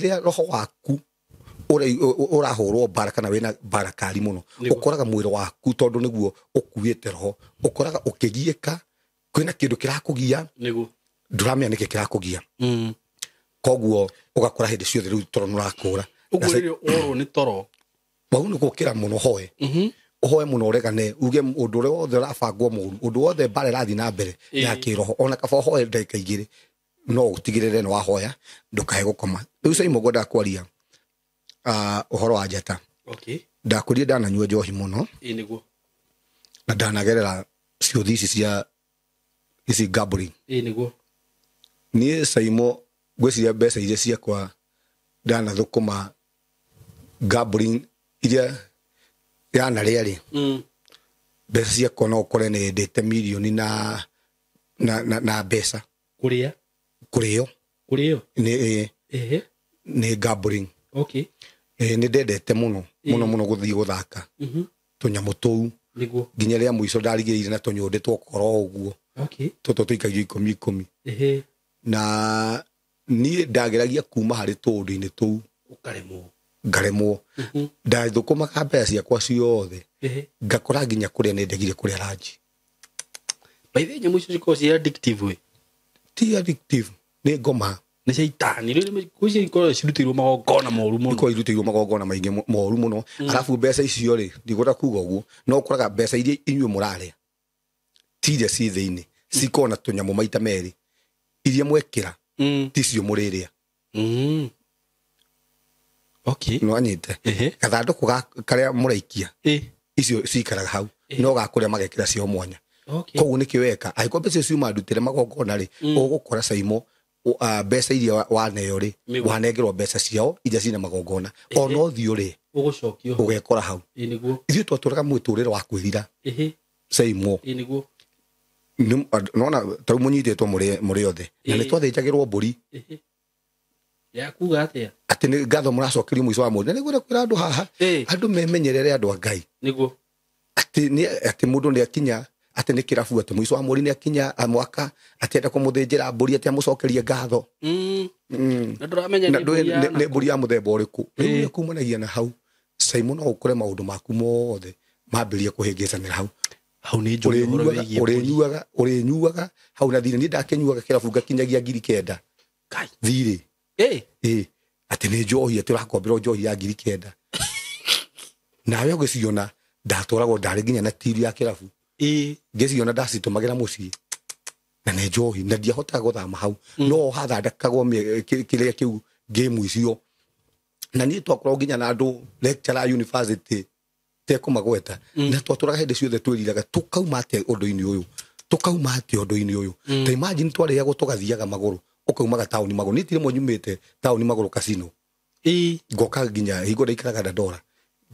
Rĩrĩa roho waku ũrahũrwo mbara kana wĩna mbara kari mũno, ũkoraga mwĩrĩ waku tondũ nĩguo ũkuĩte roho, ũkoraga ũkĩgiĩka, kwĩna kĩndũ kĩrakũgia, nĩguo ndũramenya nĩkĩ kĩrakũgia. Koguo ũgakora hĩndĩ ciothe rĩu toro nĩũrakũra. Ũguo rĩrĩa worwo nĩ toro, wau nĩ gũkĩra mũno, hoe ũhoe mũno, ũregane, uge ũndũ ũrĩa wothe ũrabangwo mũru, ũndũ wothe mbara ĩrathiĩ na mbere ya kĩroho, ona kaba ũhoe ndagĩka igĩrĩ, no ũtigĩrĩre nĩ wahoya ndũkae gũkoma. Rĩu Saimo ngwendaga kwaria ũhoro wa njata. Ndakwĩrire ndananyua njohi mũno, nĩguo, na ndanagerera ciũthi ici cia ici gambling. Nĩguo. Niĩ Saimo ngwĩciria mbeca iria ciakwa ndanathũkũma gambling iria yanarĩa rĩ, mbeca ciakwa no ũkore nĩ ndĩte mirioni na na na, na mbeca kũrĩa kũrĩo kũrĩo nĩ nĩ gambling. Nĩ ndendete mũno mũno mũno gũthiĩ gũthaka tũnyamũ tũu, nĩguo, nginya rĩa mũico ndarigĩrĩire na tũnyũndĩ twokora ũguo, tũtũ tũikagio ikũmi ikũmi. Na niĩ ndageragia kuma harĩ tũũndũ-inĩ tũu, ũkaremwo, ngaremwo. Ndathũkũmaga mbeca ciakwa ciothe, ngakora nginya kũrĩa nĩ ndegire kũrĩa ranji. By the way, nyamũ icio cikoragwo ciĩ addictive we. Ti addictive, nĩ ngoma. Nĩ caitani rĩu icio ikoragwo cirutĩirwo magongona moru mũno. Ikoragwo irutĩirwo magongona maingĩ moru mũno. Arabu mbeca icio rĩ, ndigwenda kuga ũguo, no ũkoraga mbeca iria inyuĩ mũrarĩa ti iria ci thĩinĩ, cikoragwo na tũnyamũ maita merĩ, iria mwekĩra ticio mũrĩrĩa. Nĩwanyite? Gathandũkũ karĩa mũraikia, icio cikaraga hau, no gakũrĩa magekĩra cio mwanya. Koguo nĩkĩo weka, angĩkorwo mbeca icio ciuma ndutĩre magongona rĩ, ũgũkora Saimo mbeca iria waneo rĩ, wanengerwo mbeca ciao iria cina magongona, ona ũthiĩ ũrĩe ũgũcokio ũgekora hau. Nĩguo. Ithuĩ twatũraga mũtũrĩre wa kwĩrira. Saimo, nĩguo, nona tarĩu mũnyitĩtwo mũrĩ othe, na nĩ twathĩnjagĩrwo mbũri. Ya kuga atĩa? Atĩ nĩ ngatho mũracokerio mũico wa mweri. Na nĩngwenda kwĩra andũ haha, andũ memenyerere, andũ a Ngai, nĩguo, atĩ nĩ atĩ mũndũ nĩ akinya atĩ nĩ kĩrabu, atĩ mũico wa mweri nĩ akinya mwaka, atĩ enda kũmũthĩnjĩra mbũri atĩ amũcokerie ngatho. Na ndũramenya nĩ mbũri ya mũthemba ũrĩkũ. Rĩu nĩ kumanagia na hau Saimo, no ũkore maũndũ maku mothe mambĩrĩrie kũhĩngĩcanĩra hau. Hau nĩ njũĩ ũhoro wĩgiĩ. Ũrĩnyuaga ũrĩnyuaga hau na thirĩ. Niĩ ndakĩnyuaga kĩrabu ngakinyagia 9,000 thirĩ. Atĩ nĩ njohi, atĩ ũrakomberwo njohi ya 9,000, nawe ũgĩciona. Ndatwaragwo, ndarĩ nginya na tiri ya kĩrabu, ngĩciona ndacitũmagĩra mũciĩ na nĩ njohi, na ndiahotaga gũthama hau. No hathandakagwo kĩrĩa kĩu game icio, na niĩ twakoragwo nginya na andũ lecturer university tekũmagweta, na twatũraga hĩndĩ ciothe twĩriraga tũkauma atĩa ũndũ-inĩ ũyũ, tũkauma atĩa ũndũ-inĩ ũyũ. Ta imagine twarĩagwo tũgathiaga magũrũ, ũkaumaga taũni magũrũ. Niĩ ti rĩmwe nyumĩte taũni magũrũ casino, ngoka nginya hingo ndaikaraga Dandora,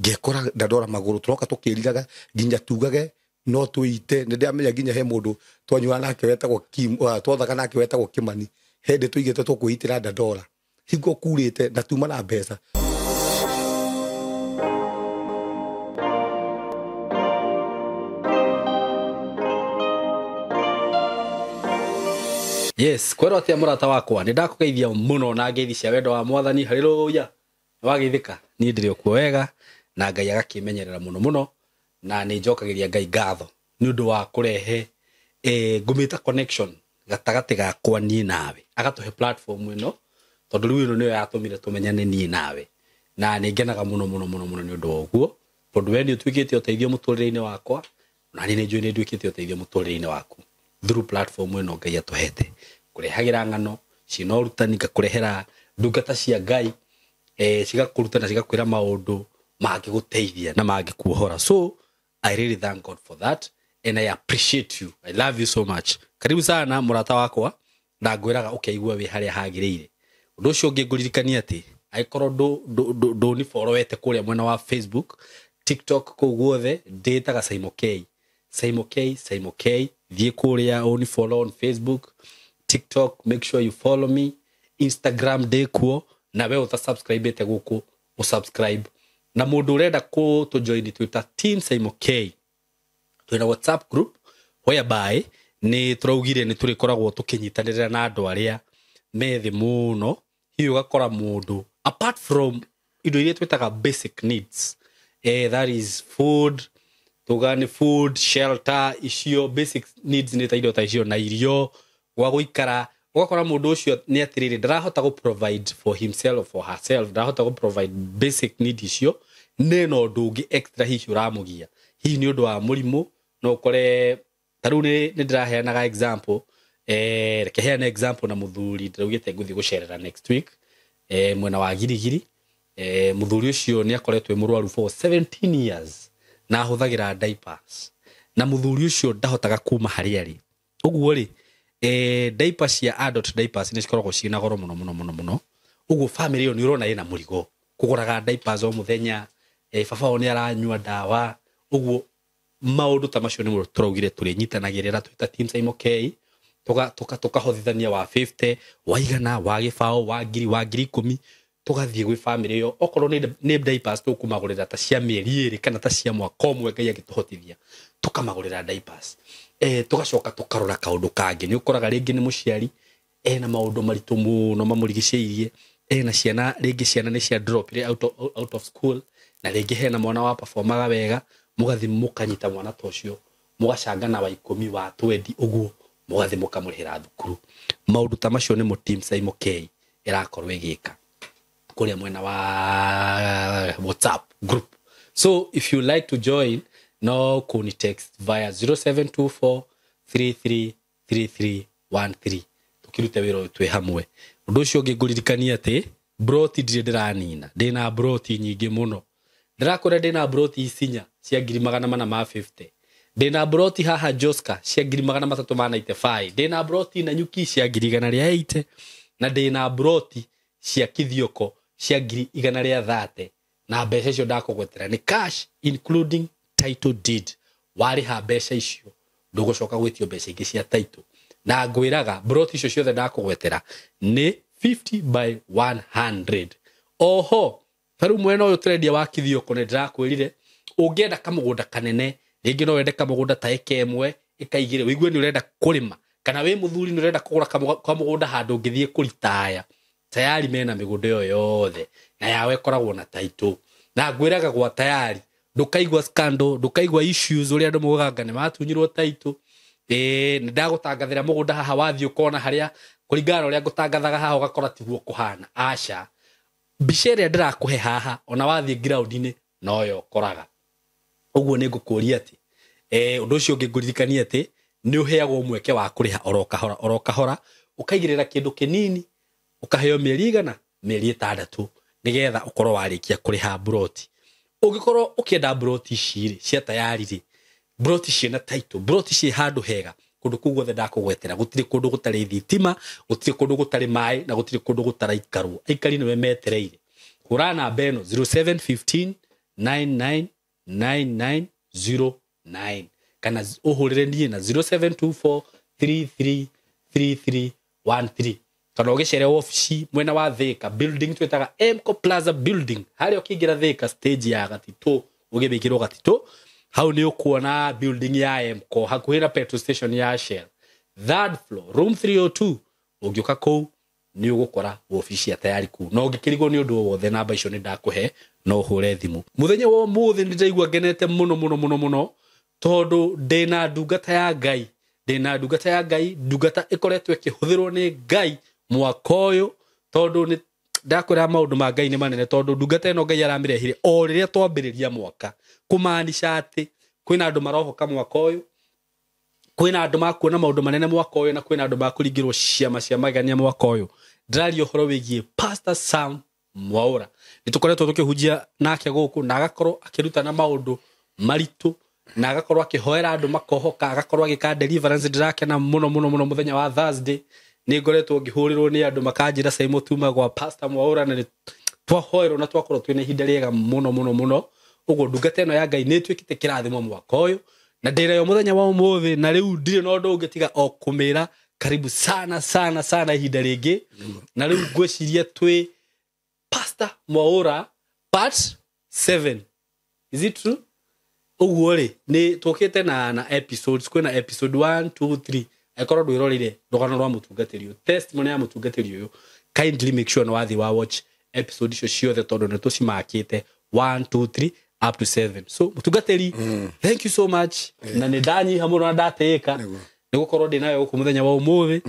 ngekora Dandora magũrũ, tũroka tũkĩriraga nginya tugage no twĩite. Nĩ ndĩramenya nginya he mũndũ twanyuaga nake wetagwo Kim, twathaga nake wetagwo Kimani, hĩndĩ tũigĩte tũkwĩitĩra Dandora hingo kurĩte na tuma na mbeca. Yes, kwero atia mũrata wakwa, nĩ ndakũgeithia mũno na ngeithi cia wendo wa Mwathani. Haleluya. Nĩwageithĩka? Niĩ ndĩrĩ okuo wega na Ngai agakĩmenyerera mũno mũno, na nĩ njokagĩria Ngai ngatho nĩ ũndũ wa kũrehe ngũmĩta connection gatagatĩ gakwa niĩ nawe, agatũhe platform ĩno, tondũ rĩu ĩno nĩyo yatũmire tũmenyane niĩ nawe, na nĩ ngenaga mũno mũno mũno mũno nĩ ũndũ wa ũguo, tondũ we nĩ ũtuĩkĩte ũteithio mũtũrĩre-inĩ wakwa, na niĩ nĩ njũĩ nĩ nduĩkĩte ũteithio mũtũrĩre-inĩ waku through platform ĩno Ngai atũhete, kũrehagĩra ng'ano ciĩna ũrutani, ngakũrehera ndungata cia Ngai, cigakũruta na cigakwĩra maũndũ mangĩgũteithia na mangĩkuohora. So I really thank God for that and I appreciate you. I love you so much. Karibu sana mũrata wakwa, na ngwĩraga ũkeigua wĩ harĩa hagĩrĩire. Ũndũ ũcio ũngĩ ngũririkania atĩ angĩkorwo ndũniborowete kũrĩa mwena wa Facebook, TikTok, kũu guothe ndĩtaga Saimo K, Saimo K, Saimo K. Thiĩ kũrĩa ũnifollow on Facebook, TikTok, make sure you follow me. Instagram ndĩkuo, na we ũtasubscribĩte gũkũ ũsubscribe. Na mũndũ ũrenda kũtũjoin twĩta Team Saimo K, twĩna WhatsApp group whereby nĩ tũraugire nĩ tũrĩkoragwo tũkĩnyitanĩra na andũ arĩa me thĩ mũno. Hihi ũgakora mũndũ apart from indo iria twĩtaga basic needs, that is food, tuga nĩ food, shelter, icio basic needs nĩ ta indo ta icio na irio, gwa gũikara. Ũgakora mũndũ ũcio nĩ atĩrĩrĩ, ndarahota gũ provide for himself or herself, ndarahota gũ provide basic need icio, nĩ na ũndũ ũngĩ extra hihi ũramũgia, hihi nĩ ũndũ wa mũrimũ. No ũkore ta rĩu nĩ ndĩraheanaga example, reke heane example na mũthuri ndĩraugĩte ngũthiĩ gũcerera next week, mwena wa Girigiri. Mũthuri ũcio nĩ akoretwo e mũrwaru for 17 years na ahũthagĩra diapers, na mũthuri ũcio ndahotaga kuma harĩa arĩ. Ũguo rĩ, diapers cia adult diapers nĩ cikoragwo ciĩna goro mũno mũno mũno mũno. Ũguo family ĩyo nĩ ũrona ĩna mũrigo kũgũraga diapers o mũthenya, baba wao nĩ aranyua ndawa. Ũguo maũndũ ta macio nĩmo tũraugire tũrĩnyitanagĩrĩra twĩ ta team Simon K, tũkahothithania wa 50, wa igana, wa gĩbaũ, wa ngiri, wa 10,000, tũgathiĩ gwĩ family ĩyo. Okorwo nĩ diapers tũkũmagũrĩra ta cia mĩeri 2 kana ta cia mwaka ũmwe, Ngai angĩtũhotithia tũkamagũrĩra diapers. Tũgacoka tũkarora kaũndũ kangĩ. Nĩ ũkoraga rĩngĩ nĩ mũciari ena maũndũ maritũ mũno mamũrigicĩirie, ena ciana, rĩngĩ ciana nĩ cia drop out of school, na rĩngĩ hena mwana wa performaga wega, mũgathiĩ mũkanyita mwana ta ũcio, mũgacangana wa 10 wa 20, ũguo mũgathiĩ mũkamũrĩhĩra thukuru. Maũndũ ta macio nĩmo team Simon K ĩrakorwo ĩgĩka kũrĩa mwena wa WhatsApp group. So if you like to join, no kuni text via 0724 333313, tukirute wĩra ũyũ twĩ hamwe. Ũndũ ũcio ũngĩ ngũririkania atĩ broti ndirĩ ndĩranina, ndĩna broti nyingĩ mũno. Ndĩrakwĩra ndĩna broti icinya cia 450,000, ndĩna broti haha Joska cia 395,000, ndĩna broti Nanyuki cia 180,000, na ndĩna broti cia Kithioko cia 130,000. Na mbeca icio ndakũgwetera nĩ cash including title deed. Warĩha mbeca icio ndũgũcoka gwĩtio mbeca ingĩ cia title. Na ngwĩraga broti icio ciothe ndakũgwetera nĩ 50 by 100. Oho tarĩu mwena ũyũ tũrendia wa Kithioko nĩ ndĩrakwĩrire ũngĩenda kamũgũnda kanene, rĩngĩ no wende kamũgũnda ta ĩka 1 ĩka 2, ũigue nĩ ũrenda kũrĩma, kana wĩ mũthuri nĩ ũrenda kũgũra kamũgũnda handũ ũngĩthiĩ kũritaya, tayari mena mĩgũnda ĩyo yothe na yawe ĩkoragwo na title. Na ngwĩraga gwa tayari ndũkaigua scandal, ndũkaigua issues ũrĩa andũ maugaga nĩ matunyirwo title. Nĩ ndagũtangathĩra mũgũnda haha, wathiĩ ũkona harĩa kũringana na ũrĩa ngũtangathaga haha ũgakora tiguo kũhana. Aca, mbica ĩrĩa ndĩrakũhe haha ona wathiĩ ground-inĩ noyo ũkoraga. Ũguo nĩ ngũkũria atĩ, ũndũ ũcio ũngĩ ngũririkania atĩ nĩ ũheagwo mweke wa kũrĩha oro kahora oro kahora, ũkaigĩrĩra kĩndũ kĩnini, ũkaheo mĩeri 100, mĩeri 6, nĩgetha ũkorwo warĩkia kũrĩha broti. Ũngĩkorwo ũkĩenda broti ici rĩ cia tayari rĩ, broti ciĩna title, broti ciĩ handũ hega, kũndũ kũu guothe ndakũgwetera, gũtirĩ kũndũ gũtarĩ thitima, gũtirĩ kũndũ gũtarĩ maĩ, na gũtirĩ kũndũ gũtaraikarwo. Aikari nĩwe metereire. Hũra namba ĩno 0715 999909, kana ũhũrĩre niĩ na 0724 333313, kana ũgĩcere wabici mwena wa Thika building twĩtaga Emco Plaza building, harĩa ũkĩingĩra Thika stage ya Gatitũ, ũgĩthikĩrwo Gatitũ, hau nĩ ũkuona building ya Emco hakuhĩ na petrol station ya Shell, third floor, room 302. Ũngĩũka kũu nĩ ũgũkora wabici ya tayari kũu. Na ũngĩkĩrigwo nĩ ũndũ o wothe, namba icio nĩ ndakũhe, no ũhũre thimũ. Mũthenya wa ũmũthĩ nĩ ndĩraigua ngenete mũno mũno mũno mũno, tondũ ndĩna ndungata ya Ngai, ndĩna ndungata ya Ngai, ndungata ĩkoretwo ĩkĩhũthĩrwo nĩ Ngai mwaka ũyũ, tondũ nĩ ndakwĩra maũndũ ma Ngai nĩ manene, tondũ ndungata ĩno Ngai aramĩrehire o rĩrĩa twambĩrĩria mwaka, kũmaanisha atĩ kwĩna andũ marohoka mwaka ũyũ, kwĩna andũ makuona maũndũ manene mwaka ũyũ, na kwĩna andũ makũringĩrwo ciama cia magegania mwaka ũyũ. Ndĩraria ũhoro wĩgiĩ Pastor Sam Mwaura. Nĩ tũkoretwo tũkĩhunjia nake gũkũ, na agakorwo akĩrutana maũndũ maritũ, na agakorwo akĩhoera andũ makohoka, agakorwo agĩka deliverance. Ndĩrakena mũno mũno mũno. Mũthenya wa Thursday nĩ ngoretwo ngĩhũrĩrwo nĩ andũ makanjĩra Simon tuma gwa Pastor Mwaura, na nĩ twahoerwo na twakorwo twĩna ihinda rĩega mũno mũno mũno. Ũguo ndungata ĩno ya Ngai nĩ ĩtuĩkĩte kĩrathimo mwaka ũyũ, na ndĩrayo mũthenya wa ũmũthĩ, na rĩu ndirĩ na ũndũ ũngĩ tiga o kũmĩra karibu sana sana sana ihinda rĩngĩ. Na rĩu ngwĩciria twĩ Pastor Mwaura part 7, is it true? Ũguo rĩ, nĩ tũkĩte na episodes, kwĩna episode 1 2 3. Angĩkorwo ndwĩroreire rũgano rwa mũtungatĩri ũyũ, testimony ya mũtungatĩri ũyũ, Kindly make sure nĩ wathiĩ wa watch episode icio ciothe tondũ nĩ tũcimakĩte 1 2 3 up to 7. So mũtungatĩri, thank you so much. Na nĩ ndanyiha mũno na ndatĩĩka nĩ gũkorwo ndĩ nawe gũkũ mũthenya wa ũmũthĩ,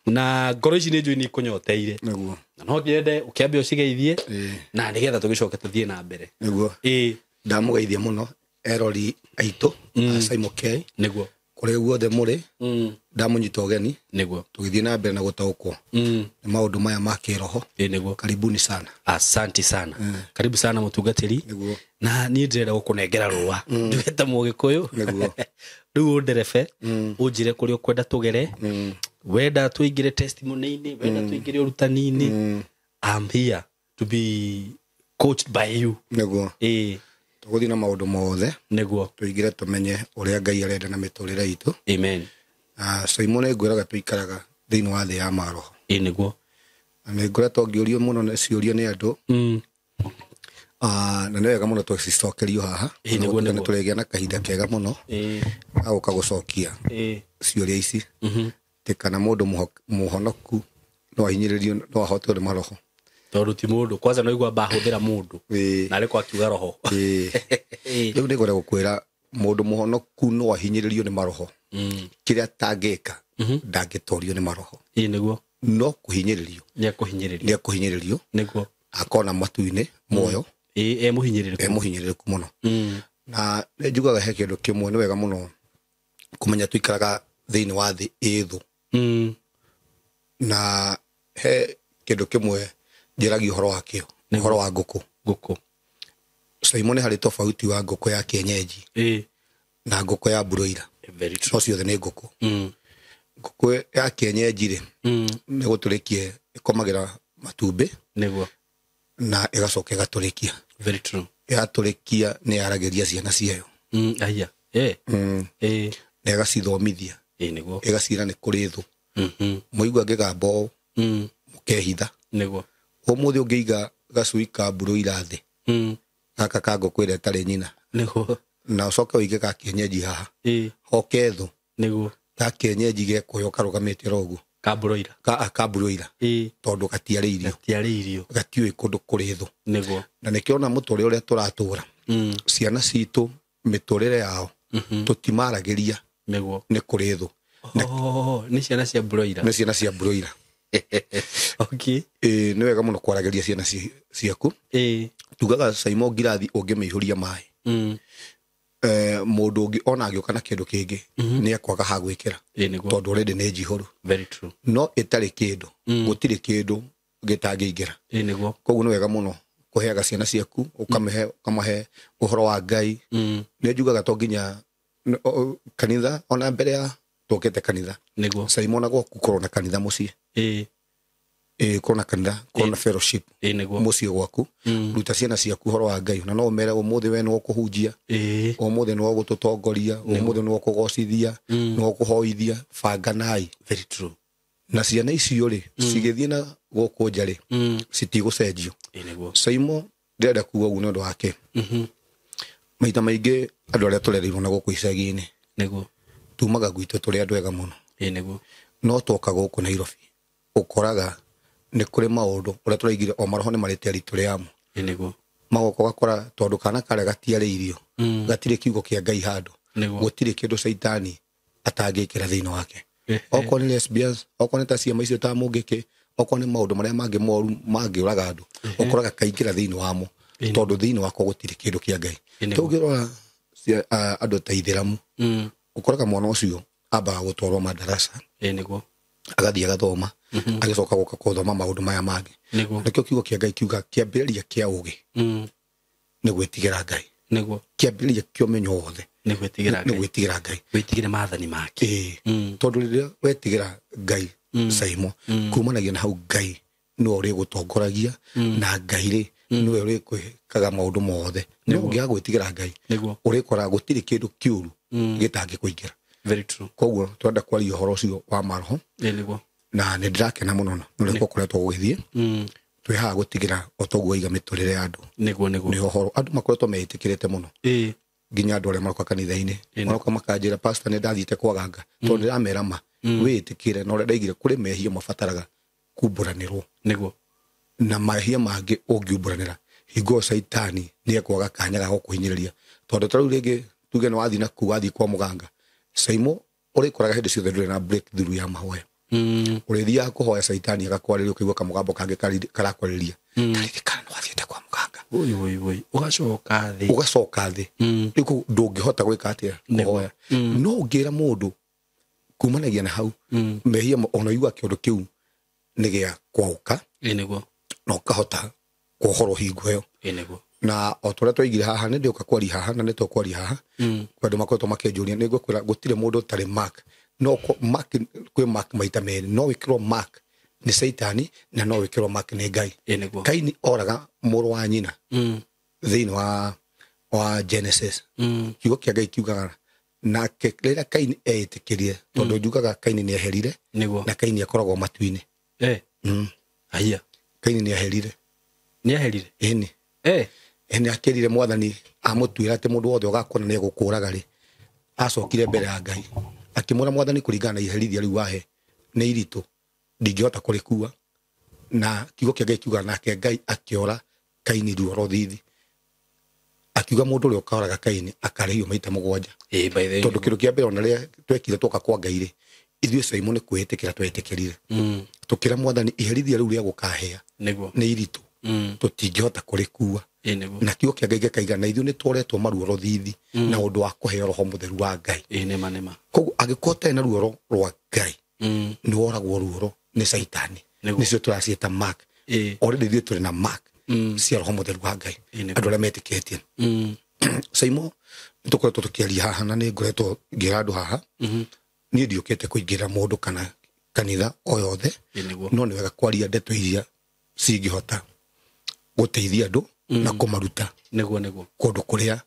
na ngoro ici nĩ njũĩ nĩ ikũnyoteire, na no ngĩende ũkĩambe ũcigeithie na nĩgetha tũgĩcoke tũthiĩ na mbere. Nĩguo. Ndamũgeithia mũno erori aitũ a Saimo K. Nĩguo. Kũrĩa guothe mũrĩ, ndamũnyita ũgeni. Nĩguo. Tũgĩthiĩ na mbere na gũtaũkwo nĩ maũndũ maya ma kĩroho. Nĩguo. Karibuni sana. Asante sana. Karibu sana mũtungatĩri. Nĩguo. Na niĩ ndĩrenda gũkũnengera rũa nduge ta mũgĩkũyũ. Nĩguo. Rĩu ũnderebe ũnjĩre kũrĩa ũkwenda tũgere, wenda tũingĩre testimony-inĩ, wenda tũingĩre ũrutani-inĩ. I'm here to be coached by you. Nĩguo. Tũgũthiĩ na maũndũ mothe. Nĩguo. Tũingĩre tũmenye ũrĩa Ngai arenda na mĩtũrĩre itũ. Amen. Saimo nĩ ngwĩraga tũikaraga thĩinĩ wa thĩ ya maroho. Nĩguo. Na nĩ ngoretwo ngĩũrio mũno nĩ ciũria nĩ andũ. Na nĩ wega mũno tũcicokerio haha. Nĩguo, Nĩ nĩguo. tũrĩgĩa na kahinda kega mũno ga gũka gũcokia ciũria ici. Atĩ kana mũndũ mũhonoku no ahinyĩrĩrio, no ahotwo nĩ maroho. Tondũ ti mũndũ kwanza no igua mbahũthĩra mũndũ na arĩ kwa akiuga roho. Rĩu nĩngwenda gũkwĩra mũndũ mũhonoku no ahinyĩrĩrio nĩ maroho. Kĩrĩa atangĩka ndangĩtorio nĩ maroho. Nĩguo. No kũhinyĩrĩrio. Nĩ ekũhinyĩrĩrio. Nĩ ekũhinyĩrĩrio. Nĩguo. Akona matu-inĩ muoyo. E mũhinyĩrĩrĩku. E mũhinyĩrĩrĩku mũno. Na nĩ njugaga he kĩndũ kĩmwe nĩ wega mũno kũmenya tũikaraga thĩinĩ wa thĩ ĩ thũ. Na he kĩndũ kĩmwe njĩragia ũhoro wakĩo, ũhoro wa ngũkũ. Ngũkũ. Saimo nĩ harĩ tofauti wa ngũkũ ya kienyeji na ngũkũ ya broiler. Very true. No ciothe nĩ ngũkũ. Ngũkũ ya kienyeji rĩ, nĩ gũtũrĩkie ĩkomagĩra matumbĩ. Nĩguo. Na ĩgacoka ĩgatũrĩkia. Very true. Yatũrĩkia nĩ yaragĩria ciana ciayo. Aya. Na ĩgacithomithia. Nĩguo. Ĩgacira nĩ kũrĩ thũ. Mũigua ngĩgamba ũũ, mũkehitha. Nĩguo. Ũmũthĩ ũngĩiga gacui ka broiler thĩ, gaka ka ngũkũ ĩrĩa ĩtarĩ nyina. Nĩguo. Na ũcoke ũige ga kienyeji haha. Hoke thũ. Nĩguo. Ga kienyeji gekũoya karũgamĩte oro ũguo. Ka broiler. Ka broiler. Tondũ gatiarĩirio. Gatiarĩirio. Gatiũĩ kũndũ kũrĩ thũ. Nĩguo. Na nĩkĩo ona mũtũrĩre ũrĩa tũratũra, ciana citũ mĩtũrĩre yao, tũtimaragĩria. Nĩguo. Nĩ kũrĩ thũ. Nĩ ciana cia broiler. Nĩ ciana cia broiler. Okay. Nĩ wega mũno kwaragĩria ciana ciaku. Tugaga Saimo ngirathi ũngĩmĩihũria maĩ. Mũndũ ũngĩ ona agĩũka na kĩndũ kĩngĩ, nĩ ekwaga ha gwĩkĩra. Nĩguo. Tondũ already nĩ njihũru. Very true. No ĩtarĩ kĩndũ, gũtirĩ kĩndũ gĩtangĩingĩra. Nĩguo. Koguo nĩ wega mũno kũheaga ciana ciaku, ũkamahe ũhoro wa Ngai. Nĩ njugaga to nginya kanitha, ona mbere ya tũkĩte kanitha. Nĩguo. Saimo na gwaku korwo na kanitha mũciĩ. Korwo na kanitha, korwo na fellowship. Nĩguo. Mũciĩ gwaku. Ruta ciana ciaku ũhoro wa Ngai. Na no ũmere ũmũthĩ we nĩwe ũkũhunjia. Ũmũthĩ nĩwe ũgũtũtongoria, ũmũthĩ nĩwe ũkũgocithia, nĩwe ũkũhoithia, banganai. Very true. Na ciana icio rĩ, cigĩthiĩ na gũkũ nja rĩ, citigũcenjio. Nĩguo. Saimo ndĩrenda kuga ũguo nĩ ũndũ wake. Maita maingĩ andũ arĩa tũrereirwo na gũkũ icagi-inĩ. Nĩguo. Tumaga gwitũ tũrĩ andũ ega mũno. Nĩguo. No twoka gũkũ Nairobi, ũkoraga nĩ kũrĩ maũndũ ũrĩa tũraigire o maroho nĩ marĩ territory yamo. Nĩguo. Magoka ũgakora tondũ kana karĩa gatiarĩirio, gatirĩ kiugo kĩa Ngai handũ. Nĩguo. Gũtirĩ kĩndũ caitani atangĩkĩra thĩinĩ wake. Okorwo nĩ lesbians, okorwo nĩ ta ciama icio ta mũngĩkĩ, okorwo nĩ maũndũ marĩa mangĩ moru mangĩũraga andũ, ũkoraga kaingĩra thĩinĩ wamo, tondũ thĩinĩ wakwa gũtirĩ kĩndũ kĩa Ngai. Tũngĩrora andũ ta ithĩramu, ũkoraga mwana ũcio ambaga gũtwarwo madarasa. Nĩguo. Agathiĩ agathoma, agĩcoka gũka gũthoma maũndũ maya mangĩ. Nĩguo. Nĩkĩo kiugo kĩa Ngai kiuga kĩambĩrĩria kĩa ũũgĩ nĩ gwĩtigĩra Ngai. Nĩguo. Kĩambĩrĩria kĩa ũmenyo wothe nĩ gwĩtigĩra nĩ Ngai. gwĩtigĩra Ngai. Wĩtigĩre maathani make. Tondũ rĩrĩa wetigĩra Ngai, Saimo, kumanagia na hau Ngai nĩwe ũrĩgũtongoragia, na Ngai rĩ nĩwe ũrĩkwĩkaga maũndũ mothe. No ũngĩaga gwĩtigĩra Ngai, ũrĩkoraga gũtirĩ kĩndũ kĩũru gĩtangĩkũingĩra. Very true. Koguo twenda kwaria ũhoro ũcio wa maroho. Nĩguo. Na nĩ ndĩrakena mũno nĩ ũrĩa gũkoretwo gũgĩthiĩ. Twĩ haha gũtigĩra o toguo waiga mĩtũrĩre ya andũ. Nĩguo, nĩguo. Nĩ ũhoro andũ makoretwo meĩtĩkĩrĩte mũno. Nginya andũ arĩa maroka kanitha-inĩ. Maroka makanjĩra, pastor, nĩ ndathiĩte kwaganga. Tondũ ndĩramera ma, wĩĩtĩkĩre, na ũrĩa ndaigire kũrĩ mehia mabataraga kumbũranĩrwo. Nĩguo. Na mahia mangĩ ũngiumbũranĩra hingo caitani nĩ ekwaga kanya ga gũkũhinyĩrĩria. Tondũ ta rĩu rĩngĩ tuge nĩ wathiĩ na kuu wathiĩ kwa mũganga, Saimo ũrĩkoraga hĩndĩ ciothe ndũrĩ na breakthrough ya mahoya. Ũrĩthiaga kũhoya caitani agakwarĩria ũkaigua kamũgambo kangĩ karakwarĩria. Taririkana nĩ wathiĩte kwa mũganga. Oi oi oi. Ũgacoka thĩ. Ũgacoka thĩ. Rĩu ndũngĩhota gwĩka atĩa kũhoya. No ũngĩra mũndũ kumanagia na hau mehia ona igua kĩũndũ kĩu nĩ gĩa kwaũka. Ĩ nĩguo. Na ũkahota kuohorwo hingo ĩyo. Ĩ nĩguo. Na o ta ũrĩa twaigire haha nĩ ndĩũka kwaria haha na nĩ tũkwaria haha. Kwĩ andũ makoretwo makĩnjũria nĩ ngũkwĩra gũtirĩ mũndũ ũtarĩ mark. No mark kwĩ mark maita merĩ, no wĩkĩrwo mark nĩ caitani na no wĩkĩrwo mark nĩ Ngai. Ĩ nĩguo. Kaini oraga mũrũ wa nyina thĩinĩ wa Genesis. Kiugo kĩa Ngai kiugaga nake rĩrĩa Kaini eĩtĩkĩrie, tondũ njugaga Kaini nĩ eherire na Kaini akoragwo matu-inĩ. Aya. Kaini nĩ eherire. Nĩ eherire? Ĩni. Nĩ akĩrire mwathani amũtuĩra atĩ mũndũ wothe ũgakuona nĩ egũkũraga rĩ, acokire mbere ya Ngai akĩmwĩra mwathani kũringana na iherithia rĩu wahe nĩ iritũ ndingĩhota kũrĩkua. Na kiugo kĩa Ngai kiugaga nake Ngai akĩora Kaini ruo rũthithi, akiuga mũndũ ũrĩa ũkoraga Kaini akarĩhio maita 7. Tondũ kĩndũ kĩa mbere ona rĩrĩa twekire twoka kwa Ngai rĩ, ithuĩ Saimo nĩ kwĩĩtĩkĩra twetĩkĩrire. Tũkĩra mwathani iherithia rĩu rĩa gũkahĩa nĩ iritũ tũtingĩhota kũrĩkua. Na kiugo kĩa Ngai gĩkaiga na ithuĩ nĩ tworetwo maruo rũthithi na ũndũ wa kũheo roho mũtheru wa Ngai. Nĩma. Koguo angĩkorwo ũtarĩ na ruo rwa Ngai nĩ woragwo ruo nĩ caitani. Nĩcio tũraciĩta mark. Already ithuĩ tũrĩ na mark cia roho mũtheru wa Ngai. Andũ arĩa metĩkĩtie. Saimo nĩ tũkoretwo tũkĩaria haha na nĩ ngoretwo ngĩra andũ haha. Niĩ ndiũkĩte kũingĩra mũndũ kana kanitha o yothe. No nĩ wega kwaria ndeto iria cingĩhota gũteithia andũ na kũmaruta. Nĩguo nĩguo. Kũndũ kũrĩa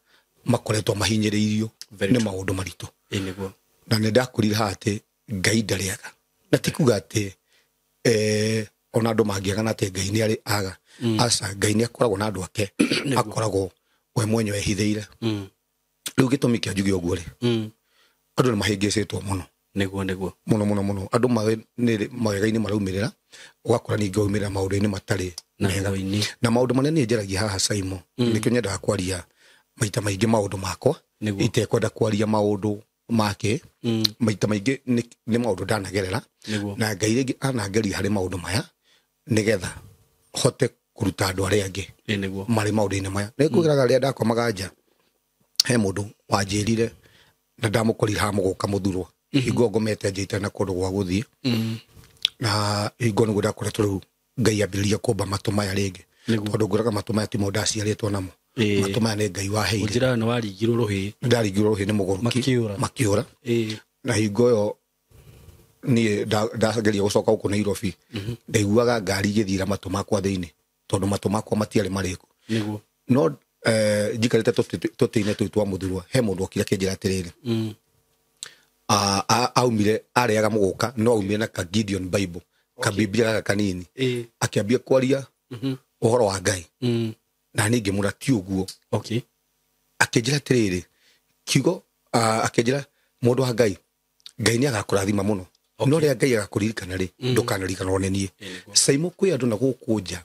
makoretwo mahinyĩrĩirio nĩ maũndũ maritũ. Nĩguo. Na nĩ ndakũrire haha atĩ Ngai ndarĩaga. Na ti kuga atĩ ona andũ mangĩagana atĩ Ngai nĩ arĩ aga. Aca, Ngai nĩ akoragwo na andũ ake. Akoragwo we mwenyewe ehithĩire. Rĩu gĩtũmi kĩa njuge ũguo rĩ, andũ nĩ mahĩngĩcĩtwo mũno. Nĩguo nĩguo. Mũno mũno mũno. Andũ mawega-inĩ maraumĩrĩra, ũgakora ningĩ waumĩrĩra maũndũ-inĩ matarĩ mega. Na maũndũ marĩa niĩ njaragia haha Saimo, nĩkĩo nyendaga kwaria maita maingĩ maũndũ makwa, itekwenda kwaria maũndũ make. Maita maingĩ nĩ maũndũ ndanagerera. Na Ngai rĩngĩ anangeria harĩ maũndũ maya nĩgetha hote kũruta andũ arĩa angĩ marĩ maũndũ-inĩ maya. Nĩ ngwĩraga rĩrĩa ndakomaga nja, he mũndũ wanjĩrire na ndamũkorire haha mũgũka mũthurwa. Hingo ngomete nja itarĩ na kũndũ gwa gũthiĩ. Na hingo nĩguo ndakoretwo rĩu Ngai ambĩrĩria kũmba matũ maya rĩngĩ. Tondũ ngũraga matũ maya timo ndaciarĩtwo namo. Matũ maya nĩ Ngai waheire. Ũnjĩraga nĩ waringirwo rũhĩ. Ndaringirwo rũhĩ nĩ mũgũrũki. Makĩũra. Na hingo ĩyo niĩ ndageria gũcoka gũkũ Nairobi. Ndaiguaga ngari igĩthiĩra matũ makwa thĩinĩ tondũ matũ makwa matiarĩ marĩku. Nĩguo. No njikarĩte tũtĩ-inĩ tũu twa mũthurwa, he mũndũ okire akĩnjĩra atĩrĩrĩ. Aumire arĩaga mũgũka no aumire na ka Gideon Bible, ka Biblia gaka kanini. Akĩambia kwaria ũhoro wa Ngai. Na niĩ ngĩmwĩra ti ũguo. Akĩnjĩra atĩrĩrĩ, kiugo, akĩnjĩra mũndũ wa Ngai, Ngai nĩ agakũrathima mũno. No rĩrĩa Ngai agakũririkana rĩ, ndũkanariganĩrwo nĩ niĩ. Saimo kwĩ andũ na gũkũ nja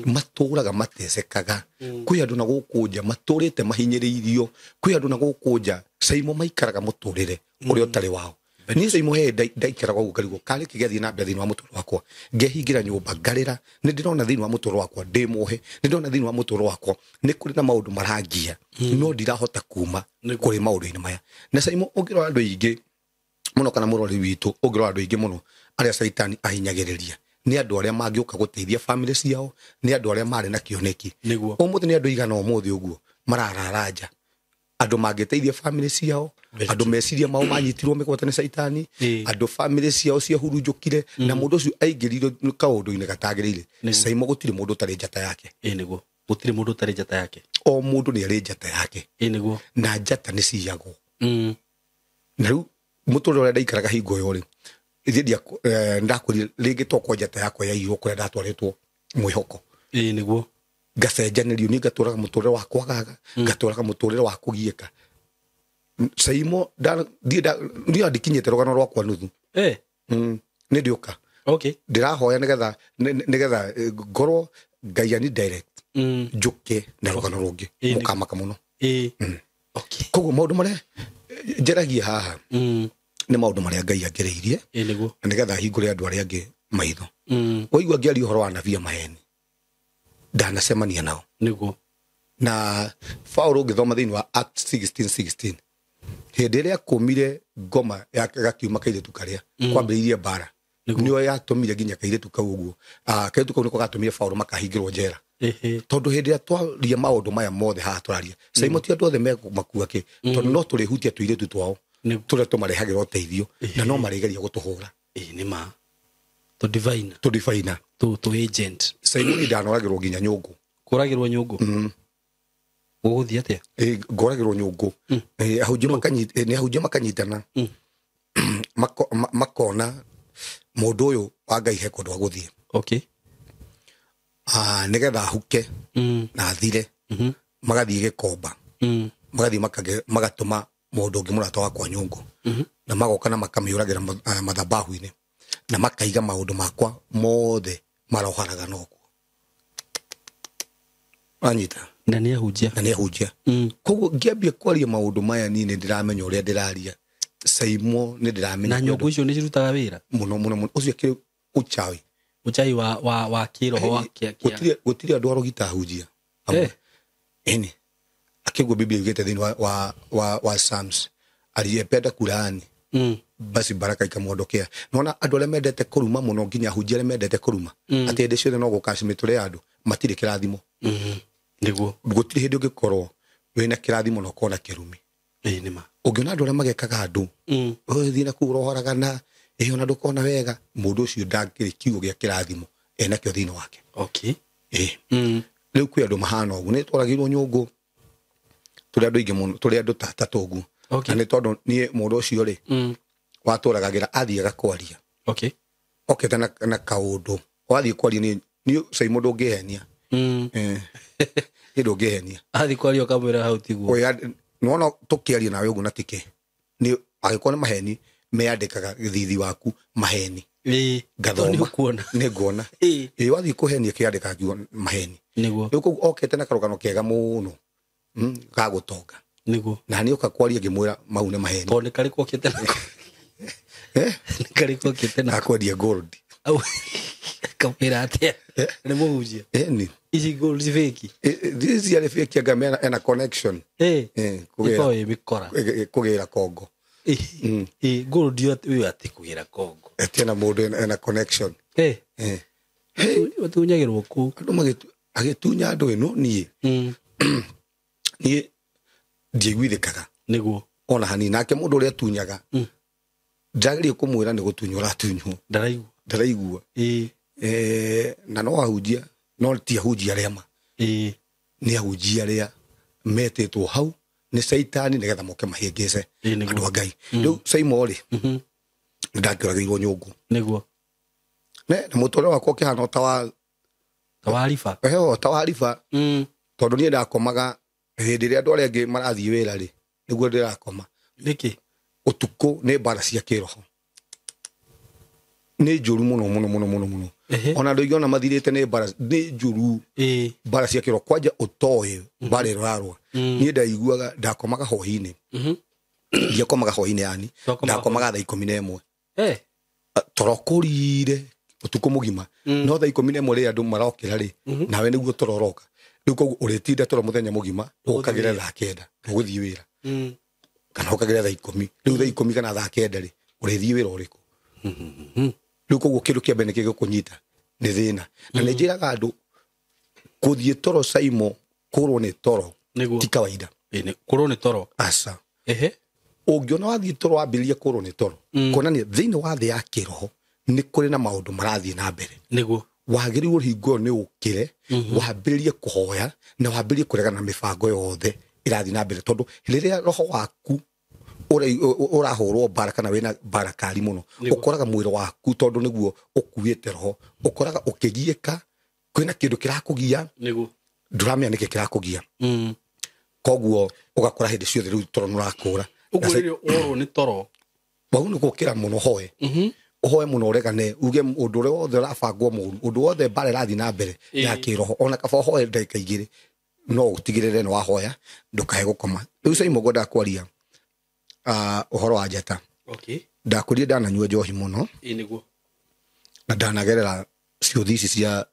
matũraga matecekaga. Kwĩ andũ na gũkũ nja matũrĩte mahinyĩrĩirio. Kwĩ andũ na gũkũ nja Saimo maikaraga mũtũrĩre ũrĩa ũtarĩ wao. Niĩ Saimo he ndaikaraga ũguo ngarigwo karĩ kĩ gĩathiĩ na mbere thĩinĩ wa mũtũrĩre wakwa. Ngehingĩra nyũmba ngarĩra, nĩ ndĩrona thĩinĩ wa mũtũrĩre wakwa ndĩ muohe, nĩ ndĩrona thĩinĩ wa mũtũrĩre wakwa nĩ kũrĩ na maũndũ marangia, no ndirahota kuma kũrĩ maũndũ-inĩ maya. Na Saimo ũngĩrora andũ aingĩ mũno kana mũrori witũ ũngĩrora andũ aingĩ mũno arĩa caitani ahinyagĩrĩria nĩ andũ arĩa mangĩũka gũteithia family ciao, nĩ andũ arĩa marĩ na kĩoneki. Ũmũthĩ nĩ andũ aigana ũmũthĩ ũguo mararara nja, andũ mangĩteithia family ciao, andũ meciria mao manyitirwo mĩgwate nĩ caitani, andũ family ciao ciahurunjũkire, na mũndũ ũcio aingĩrire kaũndũ-inĩ gatagĩrĩire. Saimo gũtirĩ mũndũ ũtarĩ njata yake. Nĩguo. Gũtirĩ mũndũ ũtarĩ njata yake. O mũndũ nĩ arĩ njata yake. Nĩguo. Na njata nĩ ciyagwo. Na rĩu mũtũrĩre ũrĩa ndaikaraga hingo ĩyo rĩ, ithuĩ ndakwĩrire rĩngĩ tokorwo njata yakwa yaiywo kũrĩa ndatwarĩtwo mwĩhoko. Nĩguo. Ngacenjanĩrio niĩ ngatũraga mũtũrĩre wa kwagaga, ngatũraga mũtũrĩre wa kũgiĩka. Saimo ndikinyĩte rũgano rwakwa nuthu. Nĩ ndĩũka. Okay. Ndĩrahoya nĩgetha ngorwo Ngai ani direct njũke na rũgano rũngĩ mũkamaka mũno. Okay. Koguo maũndũ marĩa njaragia haha nĩ maũndũ marĩa Ngai angereirie na nĩgetha hingũre andũ arĩa angĩ maitho. Waigua ngĩaria ũhoro wa anabii a maheni ndanacemania nao. Nĩguo. Na Paulo ũngĩthoma thĩinĩ wa Acts 16:16 hĩndĩ ĩrĩa akũmire ngoma gakiuma kairĩtu karĩa kwambĩrĩirie mbara nĩyo yatũmire nginya kairĩtu kau ũguo. Kairĩtu kau nĩko gatũmire Paulo makahingĩrwo njera. Tondũ hĩndĩ ĩrĩa twaria maũndũ maya mothe haha tũraria Saimo ti andũ othe makua kĩ tondũ no tũrĩhutia tũirĩtu twao tũrĩa tũmarehagĩra ũteithio na no marĩgeria gũtũhũra. Nĩ ma tũ divine tũ agent. Saimo nĩ ndanoragĩrwo nginya nyũngũ. Kũragĩrwo nyũngũ? Gũgũthiĩ atĩa? Ngoragĩrwo nyũngũ. Ahunjia makanyitana makona mũndũ ũyũ wa Ngai he kũndũ agũthiĩ. Okay. Nĩgetha ahuke na athire magathiĩ Gĩkomba magathiĩ magatũma mũndũ ũngĩ mũrata wakwa nyũngũ na magoka na makamĩũragĩra mathabahu-inĩ na makaiga maũndũ makwa mothe maroharaga nokuo. Anyita. Na nĩ ahunjia. Na nĩ ahunjia. Koguo ngĩambia kwaria maũndũ maya niĩ nĩ ndĩramenya ũrĩa ndĩraria. Saimo nĩ ndĩramenya. Na nyũngũ icio nĩ cirutaga wĩra? Mũno mũno mũno. Ũcio akĩrĩ uchawi. Uchawi wa kĩroho wa kĩa. Gũtirĩ andũ arogita ahunjia. Ĩni. Akĩguo Biblia yugĩte thĩinĩ wa Psalms aliyependa kulaani basi baraka ikamwondokea. Nona andũ arĩa mendete kũruma mũno nginya ahunjia arĩa mendete kũruma atĩ hĩndĩ ciothe no gũkaci mĩtũre ya andũ matirĩ kĩrathimo. Nĩguo. Gũtirĩ hĩndĩ ũngĩkorwo wĩna kĩrathimo na ũkona kĩrumi. Nĩ ma. Ũngĩona andũ arĩa magekaga andũ ũthiĩ na kũu ũrohoragana ona ndũkona wega mũndũ ũcio ndangĩrĩ kiugo gĩa kĩrathimo enakĩo thĩinĩ wake. Okay. Rĩu kwĩ andũ mahana ũguo nĩ twaragĩirwo nyũngũ tũrĩ andũ aingĩ mũno tũrĩ andũ ta atatũ ũguo. Okay. Na nĩ tondũ niĩ mũndũ ũcio rĩ watũragagĩra athiaga kwaria. Okay. Okĩte na kaũndũ wathiĩ kwaria niĩ Saimo ndũngĩhenia. Niĩ ndũngĩhenia. Athiĩ kwaria ũkamwĩra hau tiguo. Nĩwona tũkĩaria nawe ũguo na tikĩ nĩ angĩkorwo nĩ maheni meyandĩkaga gĩthithi waku maheni. Ngathoma. Nĩ nguona. Wathiĩ kũhenia kĩandĩkaga kiugo maheni. Nĩguo. Rĩu koguo okĩte na karũgano kega mũno ga gũtonga. Nĩguo. Na niĩ ũka kwaria ngĩmwĩra mau nĩ maheni. Tondũ nĩ karĩkũ okĩte nako? Nĩ karĩkũ okĩte nako? Akwendia gold. Kamwĩra atĩa? Nĩ mũhunjia? Ĩni. Ici gold ci fake? Ici ciarĩ fake anga ena connection. Ĩkoragwo ĩ mĩkora. Kũgĩra Kongo. Gold ũyũ atĩ kũgĩra Kongo. Atĩ ena mũndũ ena connection. Matunyagĩrwo kũu. Andũ agĩtunya andũ ĩno niĩ. Niĩ ndiaiguithĩkaga. Nĩguo. Ona hanini nake mũndũ ũrĩa atunyaga ndagĩrĩire kũmwĩra nĩ gũtunywo ũratunywo. Ndaraigua. Ndaraigua. Na no ahunjia no ti ahunjia arĩa ma. Nĩ ahunjia arĩa metĩtwo hau nĩ Caitani nĩgetha moke mahĩngĩce andũ a Ngai. Rĩu Saimo rĩ nĩ ndakĩũragĩirwo nyũngũ. Nĩguo. Na mũtũrĩre wakwa ũkĩhana o ta wa riba. O ta wa riba. Tondũ niĩ ndakomaga hĩndĩ ĩrĩa andũ arĩa angĩ marathiĩ wĩra rĩ nĩguo ndĩrakoma. Nĩkĩ? Ũtukũ nĩ mbara cia kĩroho. Nĩ njũru mũno mũno mũno mũno mũno. Ona andũ aingĩ ona mathirĩte nĩ mbara nĩ njũru. Mbara cia kĩroho kwanja ũtoĩ mbara ĩrĩa ũrarũa. Niĩ ndaiguaga ndakomaga hwaĩ-inĩ. Ndiakomaga hwaĩ-inĩ yani. Ndakomaga thaa 11. Toro kũrire ũtukũ mũgima. No thaa 11 rĩrĩa andũ marokĩra rĩ nawe nĩguo toro ũroka. Rĩu koguo ũrĩtinda toro mũthenya mũgima ũkagĩra thaa 9 ũgũthiĩ wĩra. Kana ũkagĩra thaa 10. Rĩu thaa 10 kana thaa 9 rĩ ũrĩthiĩ wĩra ũrĩkũ? Rĩu koguo kĩndũ kĩa mbere nĩkĩgũkũnyita nĩ thĩna. Na nĩ njĩraga andũ kũthiĩ toro Saimo kũrwo nĩ toro ti kawaida. Kũrwo nĩ toro? Aca. Ũngĩona wathiĩ toro wambĩrĩria kũrwo nĩ toro kuonania thĩinĩ wa thĩ ya kĩroho nĩ kũrĩ na maũndũ marathiĩ na mbere. Nĩguo. Wagĩrĩirwo hingo ĩyo nĩ ũkĩre wambĩrĩrie kũhoya na wambĩrĩrie kũregana na mĩbango yothe ĩrathiĩ na mbere tondũ rĩrĩa roho waku ũrahũrwo mbara kana wĩna mbara kari mũno ũkoraga mwĩrĩ waku tondũ nĩguo ũkuĩte roho ũkoraga ũkĩgiĩka kwĩna kĩndũ kĩrakũgia. Nĩguo. Ndũramenya nĩkĩ kĩrakũgia. Koguo ũgakora hĩndĩ ciothe rĩu toro nĩũrakũra. Ũguo rĩrĩa worwo nĩ toro wau nĩ gũkĩra mũno hoe. Ũhoe mũno ũregane uge ũndũ ũrĩa wothe ũrabangwo mũru, ũndũ wothe mbara ĩrathiĩ na mbere ya kĩroho, ona kaba ũhoe ndagĩka igĩrĩ, no ũtigĩrĩre nĩ wahoya ndũkae gũkoma. Rĩu Saimo ngwendaga kwaria ũhoro wa njata. Okay. Ndakwĩrire ndananyua njohi mũno. Ĩ nĩguo. Na ndanagerera ciũthi ici cia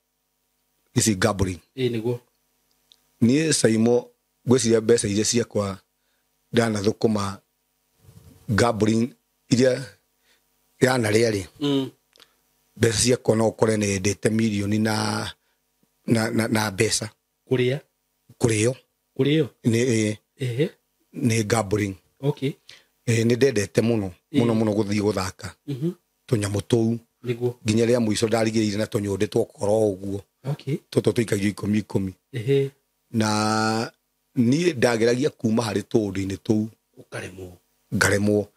ici gambling. Ĩ nĩguo. Niĩ Saimo ngwĩciria mbeca iria ciakwa ndanathũkũma gambling iria yanarĩa rĩ, mbeca ciakwa no ũkore nĩ ndĩte mirioni na mbeca. Kũrĩa? Kũrĩo. Kũrĩo? Nĩ nĩ gambling. Okay. Nĩ ndendete mũno mũno mũno gũthiĩ gũthaka tũnyamũ tũu. Nĩguo. Nginya rĩa mũico ndarigĩrĩire na tũnyũndĩ twakorwo ũguo. Okay. Tũtũ tũikagio ikũmi ikũmi. Na niĩ ndageragia kuma harĩ tũũndũ-inĩ tũu. Ũkaremwo. Ngaremwo.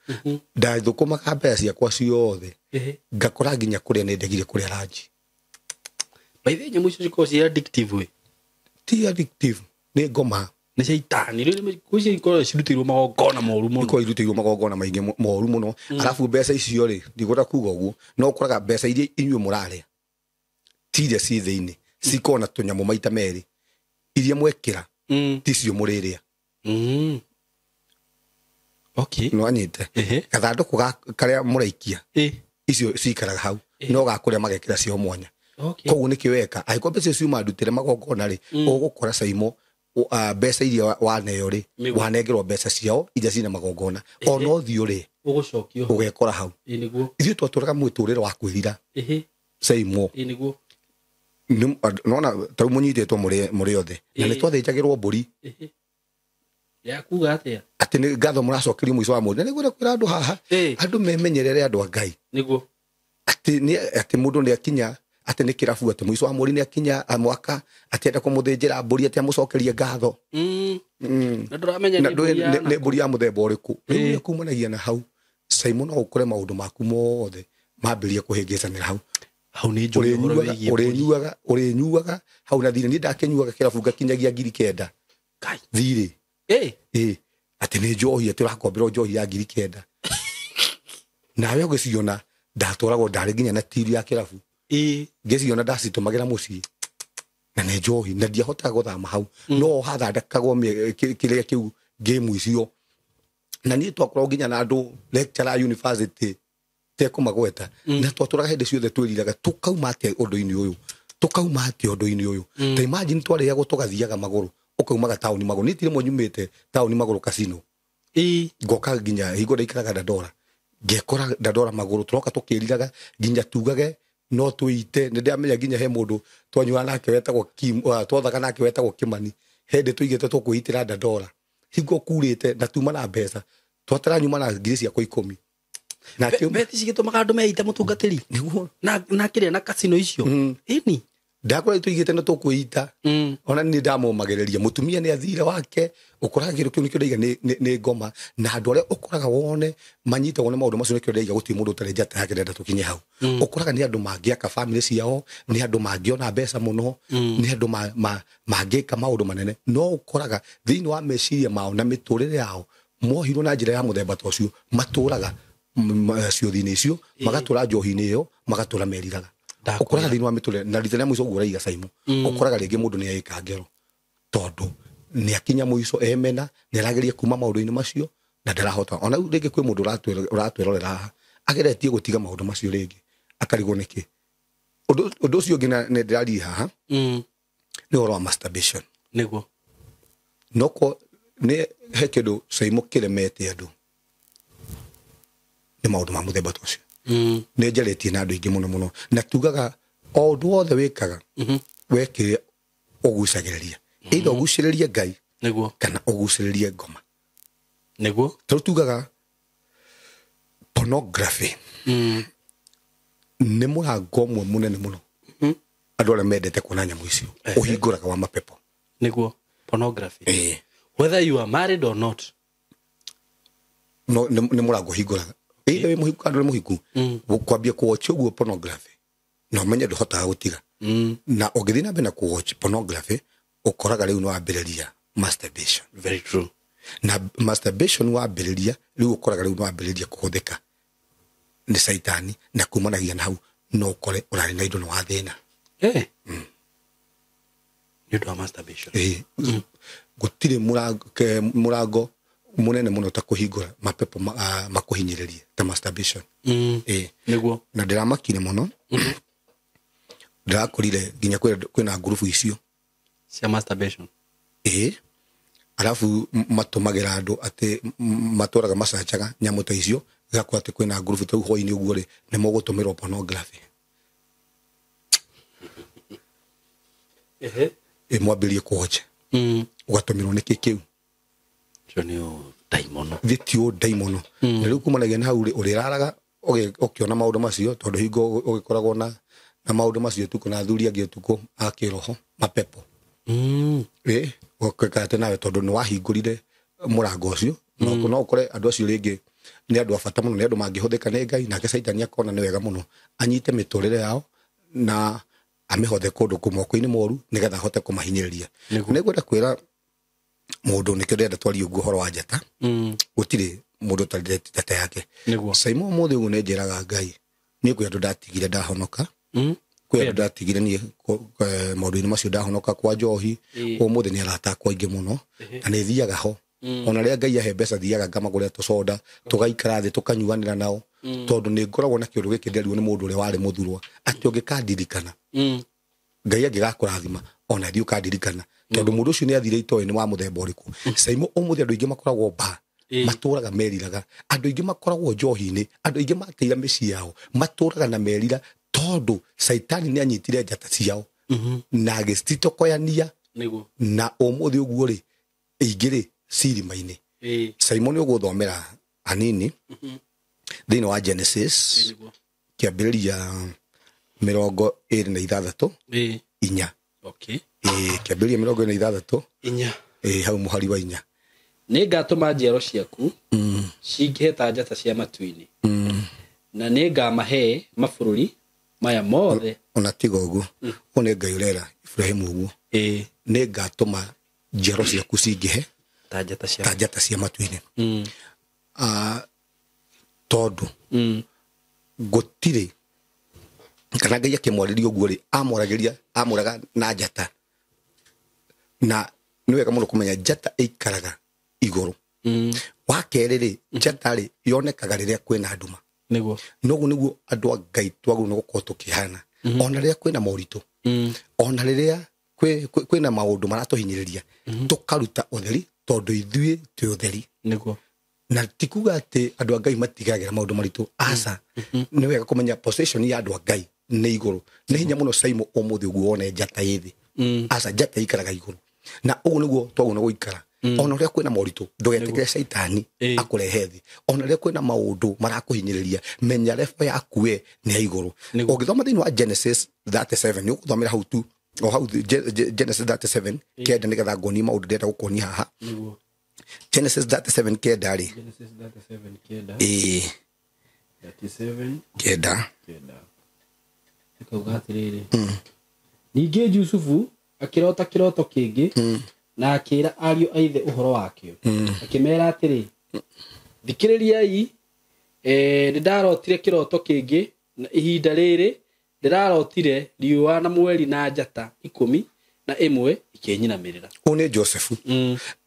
Ndathũkũmaga mbeca ciakwa ciothe. Ngakora nginya kũrĩa nĩ ndegire kũrĩa ranji. By the way, nyamũ icio cikoragwo ciĩ addictive we. Ti addictive, nĩ ngoma. Nĩ caitani. Rĩu icio ikoragwo cirutĩirwo magongona moru mũno. Ikoragwo irutĩirwo magongona maingĩ moru mũno. Arabu mbeca icio rĩ, ndigwenda kuga ũguo, no ũkoraga mbeca iria inyuĩ mũrarĩa ti iria ci thĩinĩ, cikoragwo na tũnyamũ maita merĩ. Iria mwekĩra ticio mũrĩrĩa. Okay. No anyite. Gathandũkũ karĩa mũraikia icio cikaraga hau, no gakũrĩa magekĩra cio mwanya. Okay. Koguo nĩkĩo weka, angĩkorwo mbeca icio ciuma ndutĩre magongona rĩ, ũgũkora Saimo mbeca iria waneo rĩ, wanengerwo mbeca ciao iria cina magongona, ona ũthiĩ ũrĩe, ũgũcokio ũgekora hau. Nĩguo. Ithuĩ twatũraga mũtũrĩre wa kwĩrira. Saimo. Nĩguo. Nona ta rĩu mũnyitĩtwo mũrĩ othe, na nĩ twathĩnjagĩrwo mbũri. Ya kuga atĩa? Atĩ nĩ ngatho mũracokerio mũico wa mweri. Na nĩngwenda kwĩra andũ haha, andũ memenyerere andũ a Ngai. Nĩguo. Atĩ mũndũ nĩ akinya, atĩ nĩ kĩrabu, atĩ mũico wa mweri nĩ akinya mwaka, atĩ enda kũmũthĩnjĩra mbũri, atĩ amũcokerie ngatho. Na ndũramenya nĩ mbũri ya mũthemba ũrĩkũ. Rĩu nĩ kumanagia na hau. Saimo no ũkore maũndũ maku mothe mambĩrĩrie kũhĩngĩcanĩra hau. Hau nĩ njũĩ ũhoro wĩgiĩ mbũri. Ũrĩnyuaga hau na thirĩ. Niĩ ndakĩnyuaga kĩrabu ngakinyagia 9,000. Kai. Thirĩ. Atĩ nĩ njohi, atĩ ũrakomberwo njohi ya 9,000. Nawe ũgĩciona ndatwaragwo ndarĩ nginya na tiri ya kĩrabu. Ngĩciona ndacitũmagĩra mũciĩ. Na nĩ njohi, na ndiahotaga gũthama hau. No hathondekagwo kĩrĩa kĩu game icio. Na niĩ twakoragwo nginya na andũ lecturer university tekũmagweta. Na twatũraga hĩndĩ ciothe twĩriraga tũkauma atĩa ũndũ-inĩ ũyũ. Tũkauma atĩa ũndũ-inĩ ũyũ. Ta imagine twarĩagwo tũgathiaga magũrũ. Ũkaumaga taũni magũrũ. Niĩ ti rĩmwe nyumĩte taũni magũrũ casino. Ngoka nginya hingo ndaikaraga Dandora. Ngekora Dandora magũrũ, tũroka tũkĩriraga nginya tugage no twĩite. Nĩ ndĩramenya nginya he mũndũ twanyuaga nake wetagwo Kim, twathaga nake wetagwo Kimani. Hĩndĩ tũigĩte tũkwĩitĩra Dandora. Hingo kurĩte na tuma na mbeca. Twatara nyuma na ngiri ciakwa 10. Na Mbeca ici gĩtũmaga andũ meite mũtungatĩri. Nĩguo. Na kĩrĩa na casino icio. Ĩni. Ndakora tũigĩte na tũkwĩita. Ona nĩ ndamũmagĩrĩria. Mũtumia nĩ athire wake, ũkoraga kĩndũ kĩu nĩkĩo ndaiga nĩ ngoma. Na andũ arĩa ũkoraga wone manyitagwo nĩ maũndũ macio nĩkĩo ndaiga gũtirĩ mũndũ ũtarĩ njata yake ndenda tũkinye hau. Ũkoraga nĩ andũ mangĩaka family ciao, nĩ andũ mangĩona mbeca mũno, nĩ andũ mangĩka maũndũ manene. No ũkoraga thĩinĩ wa meciria mao na mĩtũrĩre yao mohirwo na njĩra ya mũthemba ta ũcio, matũraga ciũthi-inĩ icio, magatũra njohi-inĩ ĩyo, magatũra meriraga. Ũkoraga thĩinĩ wa mĩtũrĩre, na rita rĩa mũico ũguo ũraiga Saimo, ũkoraga rĩngĩ mũndũ nĩ eĩka ngero, tondũ nĩ akinya mũico emena, nĩ arageria kuma maũndũ-inĩ macio na ndarahota. Ona rĩu rĩngĩ kwĩ mũndũ ũratwĩrorera haha, ageretie gũtiga maũndũ macio rĩngĩ, akarigwo nĩkĩ. Ũndũ ũcio ũngĩ nĩ ndĩraria haha, nĩ ũhoro wa masturbation. Nĩguo. Noko nĩ he kĩndũ Saimo kĩremete andũ, nĩ maũndũ ma mũthemba ta ũcio. Nĩ njarĩtie na andũ aingĩ mũno mũno, na tugaga o ũndũ wothe wĩkaga, wekĩre ũgucagĩrĩria. Either ũgucĩrĩrie Ngai, Nĩguo. kana ũgucĩrĩrie ngoma. Nĩguo. Tondũ tugaga pornography nĩ mũrango ũmwe mũnene mũno. Andũ arĩa mendete kuona nyamũ icio, ũhingũraga wa mapepo. Nĩguo, pornography. Whether you are married or not. No, nĩ mũrango ũhingũraga. Either wĩ mũhiku kana ndũrĩ mũhiku, kwambia kũwatch ũguo pornography, na ũmenye ndũhotaga gũtiga. Na ũngĩthiĩ na mbere na kũwatch pornography, ũkoraga rĩu nĩ wambĩrĩria masturbation. Very true. Na masturbation wambĩrĩria, rĩu ũkoraga rĩu nĩ wambĩrĩria kũhũthĩka Nĩ caitani na kumanagia na hau no ũkore ũrarĩ na indo na wathĩna. Nĩ ũndũ wa masturbation. Gũtirĩ mũrango mũnene mũno ta kũhingũra mapepo makũhinyĩrĩrie ta masturbation. Nĩguo. Na ndĩramakire mũno. Ndĩrakorire nginya kwĩna ngurubu icio cia masturbation. Alafu matũmagĩra andũ atĩ matũraga macanjaga nyamũ ta icio gakwa atĩ kwĩna ngurubu ta hwainĩ ũguo rĩ nĩ mũgũtũmĩrwo pornography. Mwambĩrĩrie kũhocha. Ũgatũmĩrwo nĩkĩ kĩu? Ũcio nĩ ndaimono. Thĩ ndaimono. Na rĩu kumanagia na hau rĩ ũrĩraraga ũkĩona maũndũ macio tondũ hingo ũgĩkoragwo na maũndũ macio ũtukũ na athuri angĩ ũtukũ a kĩroho mapepo. Ũgeka atĩ nawe tondũ nĩ wahingũrire mũrango ũcio. No ũkore andũ acio rĩngĩ nĩ andũ a bata mũno, nĩ andũ mangĩhũthĩka nĩ Ngai, nake caitani akona nĩ wega mũno anyite mĩtũrĩre yao na amĩhothe kũndũ moko-inĩ moru nĩgetha ahote kũmahinyĩrĩria. Nĩngwenda kwĩra mũndũ nĩkĩo ndĩrenda twarie ũguo ũhoro wa njata. Gũtirĩ mũndũ ũtarĩ njata yake. Saimo ũmũthĩ ũguo nĩ njĩraga Ngai niĩ kwĩ andũ ndatigire ndahonoka. Kwĩ andũ ndatigire niĩ maũndũ-inĩ macio ndahonoka kwa njohi. Ũmũthĩ nĩ arata akwa aingĩ mũno na nĩ thiaga ho. Ona rĩrĩa Ngai ahe mbeca thiaga ngamagũrĩra tũcoda tũgaikara thĩ tũkanyuanĩra nao tondũ nĩ ngoragwo na kĩũndũ gĩkĩ nderirwo nĩ mũndũ ũrĩa warĩ mũthurwa atĩ ũngĩkandirikana Ngai angĩgakũrathima ona thiĩ ũkandirikana tondũ mũndũ ũcio nĩ athire itoĩ nĩ wa mũthemba ũrĩkũ. Saimo ũmũthĩ andũ aingĩ makoragwo ba matũraga meriraga, andũ aingĩ makoragwo njohi-inĩ, andũ aingĩ mateire mĩciĩ yao matũraga na merira tondũ caitani nĩ anyitire njata ciao na agĩcitokoyania. Na ũmũthĩ ũguo rĩ ingĩ rĩ cirima-inĩ. Saimo nĩ ũgũthomera hanini thĩinĩ wa Genesis kĩambĩrĩria 26 inya. Kĩambĩrĩria 26 inya. Hau mũhari wa inya. Nĩngatũma njiaro ciaku cingĩhe ta njata cia matu-inĩ na nĩngamahe mabũrũri maya mothe. Ona tiga ũguo ũyũ nĩ Ngai ũrera Ibrahimu ũguo. Nĩngatũma njiaro ciaku cingĩhe ta njata cia matu-inĩ. Tondũ gũtirĩ kana Ngai akĩmwarĩria ũguo rĩ amwaragĩria amũraga na njata. Na nĩ wega mũno kũmenya njata ĩikaraga igũrũ. Wa kerĩ rĩ njata rĩ yonekaga rĩrĩa kwĩna nduma. Nĩguo. Noguo nĩguo andũ a Ngai twagĩrĩirwo nĩ gũkorwo tũkĩhana. Ona rĩrĩa kwĩna moritũ, ona rĩrĩa kwĩna maũndũ maratũhinyĩrĩria, tũkaruta ũtheri tondũ ithuĩ twĩ ũtheri. Nĩguo. Na ti kuga atĩ andũ a Ngai matigagĩra maũndũ maritũ. Aca. Nĩ wega kũmenya position ya andũ a Ngai nĩ igũrũ. Nĩ hinya mũno Saimo ũmũthĩ ũguo wone njata ĩ thĩ. Aca, njata ĩikaraga igũrũ. Na ũguo nĩguo twagĩrĩirwo nĩ gũikara. Ona rĩrĩa kwĩna moritũ ndũgetĩkĩre caitani akũrehe thĩ. Ona rĩrĩa kwĩna maũndũ marakũhinyĩrĩria menya level yaku we nĩ ya igũrũ. Ũngĩthoma thĩinĩ wa Genesis 37 nĩ ũgũthomera hau tu o hau Genesis 37 kenda nĩgetha nguonie maũndũ ndĩrenda gũkuonia haha. Genesis 37 kenda rĩ. Genesis 37 kenda. 37 kenda. Ĩkauga atĩrĩrĩ. Ningĩ Jusufu akĩrota kĩroto kĩngĩ na akĩra ariũ a ithe ũhoro wakĩo. Akĩmera atĩrĩ, thikĩrĩriai, nĩndarotire kĩroto kĩngĩ na ihinda rĩrĩ ndĩrarotire riũa na mweri na njata 11 ikĩnyinamĩrĩra. Ũyũ nĩ Josefu.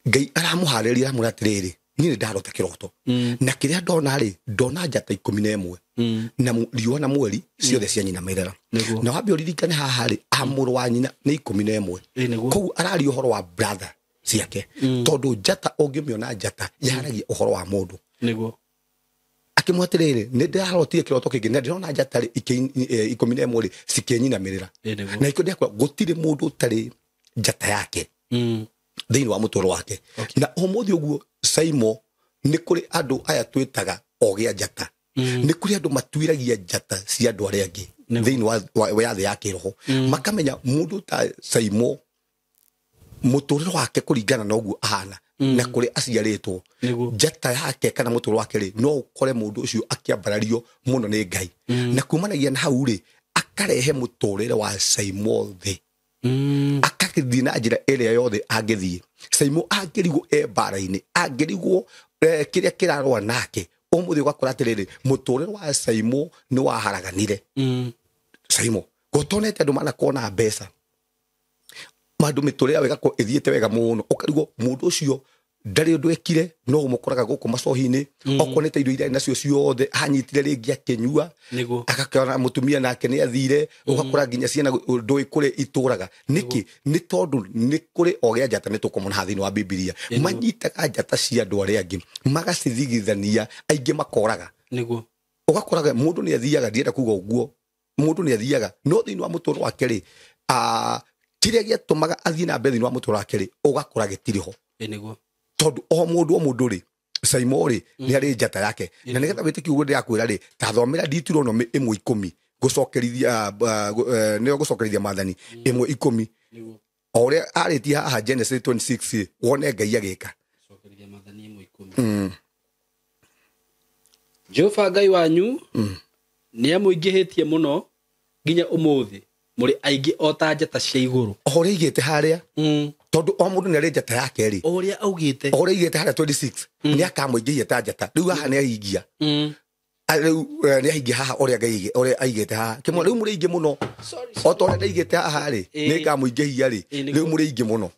Ngai aramũharĩria aramwĩra atĩrĩrĩ, niĩ nĩndarota kĩroto na kĩrĩa ndona rĩ ndona njata 11 na riũa na mweri ciothe cianyinamĩrĩra. Na wambe ũririkane haha rĩ mũrũ wa nyina nĩ 11. Koguo araria ũhoro wa brother ciake tondũ njata ũngĩmĩona njata yaragia ũhoro wa mũndũ. Nĩguo. Akĩmwĩra atĩrĩrĩ, nĩ ndĩrarotire kĩroto kĩngĩ na ndĩrona njata rĩ 11 rĩ cikĩnyinamĩrĩra. Na ikĩo ndĩrakora gũtirĩ mũndũ ũtarĩ njata yake thĩinĩ wa mũtũũro wake. Na ũmũthĩ ũguo Saimo nĩ kũrĩ andũ aya twĩtaga ogĩ a njata. Nĩ kũrĩ andũ matuĩragia njata cia andũ arĩa angĩ thĩinĩ wa thĩ ya kĩroho. Makamenya mũndũ ta Saimo mũtũũrĩre wake kũringana na ũguo ahana na kũrĩa aciarĩtwo njata yake kana mũtũũrĩre wake rĩ no ũkore mũndũ ũcio akĩambarario mũno nĩ Ngai. Na kumanagia na hau rĩ akarehe mũtũũrĩre wa Saimo thĩ. Akagĩthiĩ na njĩra ĩrĩa yothe angĩthiĩ. Saimo angĩrigwo e mbara-inĩ, angĩrigwo kĩrĩa kĩrarũa nake Ũmũthĩ ũgakora atĩrĩrĩ, mũtũrĩre wa Saimo nĩ waharaganire. Saimo gũtonete andũ manakorwo na mbeca, andũ mĩtũrĩre yao ĩgakorwo ĩthiĩte wega mũno, ũkarigwo mũndũ ũcio ndarĩ ũndũ ekire, no ũmũkoraga gũkũ macohi-inĩ, okorwo nĩ ta indo iria arĩ nacio ciothe anyitire rĩngĩ akĩnyua, agakĩona mũtumia nake nĩ athire, ũgakora nginya ciana ndũĩ kũrĩa itũraga. Nĩkĩ? Nĩ tondũ nĩ kũrĩ ogĩa njata, nĩ tũkũmona haha thĩinĩ wa Bibilia, manyitaga njata cia andũ arĩa angĩ magacithigithania, aingĩ makoraga. Ũgakoraga mũndũ nĩ athiaga, ndienda kuga ũguo, mũndũ nĩ athiaga no thĩinĩ wa mũtũrĩre wake rĩ, kĩrĩa gĩatũmaga athiĩ na mbere thĩinĩ wa mũtũrĩre wake rĩ, ũgakora gĩtirĩ ho. Tondũ o mũndũ rĩ, Saimo rĩ, nĩ arĩ njata yake. Na nĩgetha wĩtĩkie ũguo ndĩrakwĩra rĩ, ta thomera Deuteronomy 1:10, gũcokerithia, nĩyo gũcokerithia maathani 1:10. O ũrĩa arĩtie haha Genesis 26, wone Ngai agĩka. Gũcokerithia maathani 1:10. Jehova Ngai wanyu nĩ amũingĩhĩtie mũno nginya ũmũthĩ, mũrĩ aingĩ o ta njata cia igũrũ. O ũrĩa aigĩte harĩa, tondũ o mũndũ nĩ arĩ njata yake rĩ. O ũrĩa augĩte. O ũrĩa aigĩte harĩa 26, nĩ akamũingĩhia ta njata. Rĩu haha nĩ ahingia. Rĩu nĩ ahingia haha ũrĩa Ngai ũrĩa aigĩte haha. Kĩmwe, rĩu mũrĩ aingĩ mũno. O ta ũrĩa ndaigĩte haha rĩ, nĩ ngamũingĩhia rĩ, rĩu mũrĩ aingĩ mũno.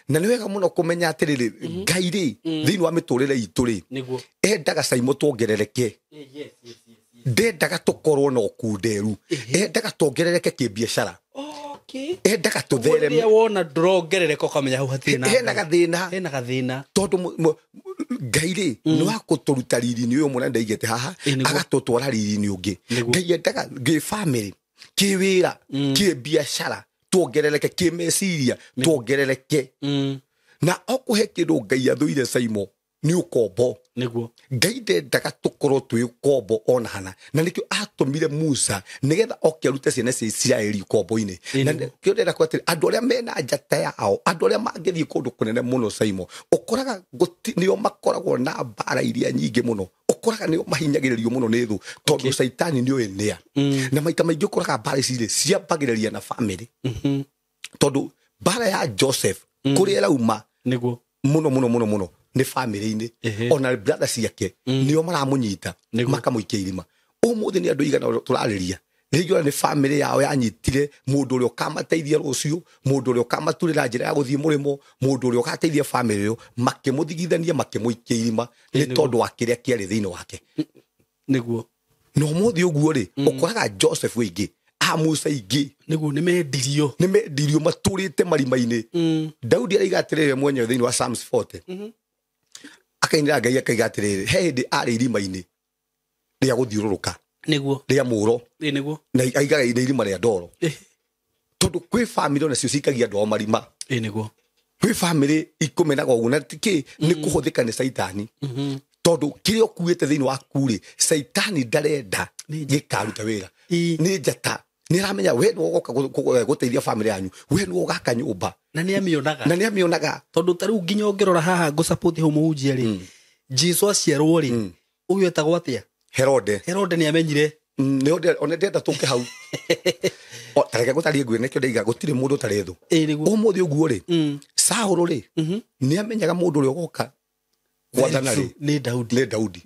Na nĩ wega mũno kũmenya atĩrĩrĩ, Ngai rĩ, thĩinĩ wa mĩtũrĩre itũ rĩ, endaga Saimo tuongerereke. Ndendaga tũkorwo na ũkunderu. Endaga tuongerereke kĩbiacara. Endaga tũthereme. Rĩrĩa wona ndũrongerereka ũkamenya hau hatirĩ na Hena gathĩna. Hena gathĩna. Tondũ Ngai rĩ, nĩ wa kũtũruta riri-inĩ ũyũ mũnene ndaigĩte haha, agatũtwara riri-inĩ ũngĩ. Ngai endaga ngĩ family, kĩ wĩra, kĩ biacara, tuongerereke, kĩ meciria, tuongerereke. Na okũhe kĩndũ Ngai athũire Saimo, nĩ ũkombo. Ngai ndendaga tũkorwo twĩ ũkombo ona hana. Na nĩkĩo atũmire Musa nĩgetha oke arute ciana cia Isiraeli ũkombo-inĩ. Na nĩkĩo ndĩrenda kuga atĩrĩ, andũ arĩa mena njata yao, andũ arĩa mangĩthiĩ kũndũ kũnene mũno Saimo, ũkoraga nĩo makoragwo na mbara iria nyingĩ mũno. Ũkoraga nĩo mahinyagĩrĩrio mũno nĩ thũ, tondũ Caitani nĩoĩ nĩa. Na maita maingĩ ũkoraga mbara ici rĩ, ciambagĩrĩria na family. Tondũ mbara ya Joseph, kũrĩa ĩrauma, mũno, mũno, mũno, mũno, nĩ family-inĩ. Ona brother ciake, nĩo maramũnyita, makamũikia irima. Ũmũthĩ nĩ andũ igana tũrarĩria. Rĩngĩ ona nĩ family yao yanyitire mũndũ ũrĩa ũkamateithia rũciũ, mũndũ ũrĩa ũkamaturĩra njĩra ya gũthiĩ mũrĩmo, mũndũ ũrĩa ũgateithia family ĩyo, makĩmũthigithania, makĩmũikia irima, nĩ tondũ wa kĩrĩa kĩarĩ thĩinĩ wake. Na ũmũthĩ ũguo rĩ, ũkoraga Joseph aingĩ, a Musa aingĩ. Nĩ mendirio. Nĩ mendirio, matũrĩte marima-inĩ. Daudi araiga atĩrĩrĩ mwenyewe thĩinĩ wa Psalms 40. Akainĩra Ngai akaiga atĩrĩrĩ, he hĩndĩ arĩ irima-inĩ rĩa gũthiũrũrũka. Rĩa mũro. Na aigaga nĩ irima rĩa ndoro. Tondũ kwĩ family onacio cikagia andũ ao marima. Kwĩ family ikũmenaga ũguo, na kĩ nĩ kũhũthĩka nĩ Caitani. Tondũ kĩrĩa ũkuĩte thĩinĩ waku rĩ, Caitani ndarenda gĩkaruta wĩra. Nĩ njata. Nĩ aramenya we nĩwe ũgoka gũteithia family yanyu, we nĩwe ũgaka nyũmba. Na nĩ amĩonaga. Na nĩ amĩonaga. Tondũ ta rĩu nginya ũngĩrora haha ngũsupport hau mũhunjia rĩ, Jesu aciarwo rĩ, ũyũ etagwo atĩa? Herode. Herode nĩ amenyire. Nĩ one ndenda tũke hau. O, ta reke ngũtarie ngwĩre, nĩkĩo ndaiga gũtirĩ mũndũ ũtarĩ thũ. Ũmũthĩ ũguo rĩ, Saũlũ rĩ, nĩ amenyaga mũndũ ũrĩa ũgoka gwathana rĩ, Nĩ Daudi. Nĩ Daudi.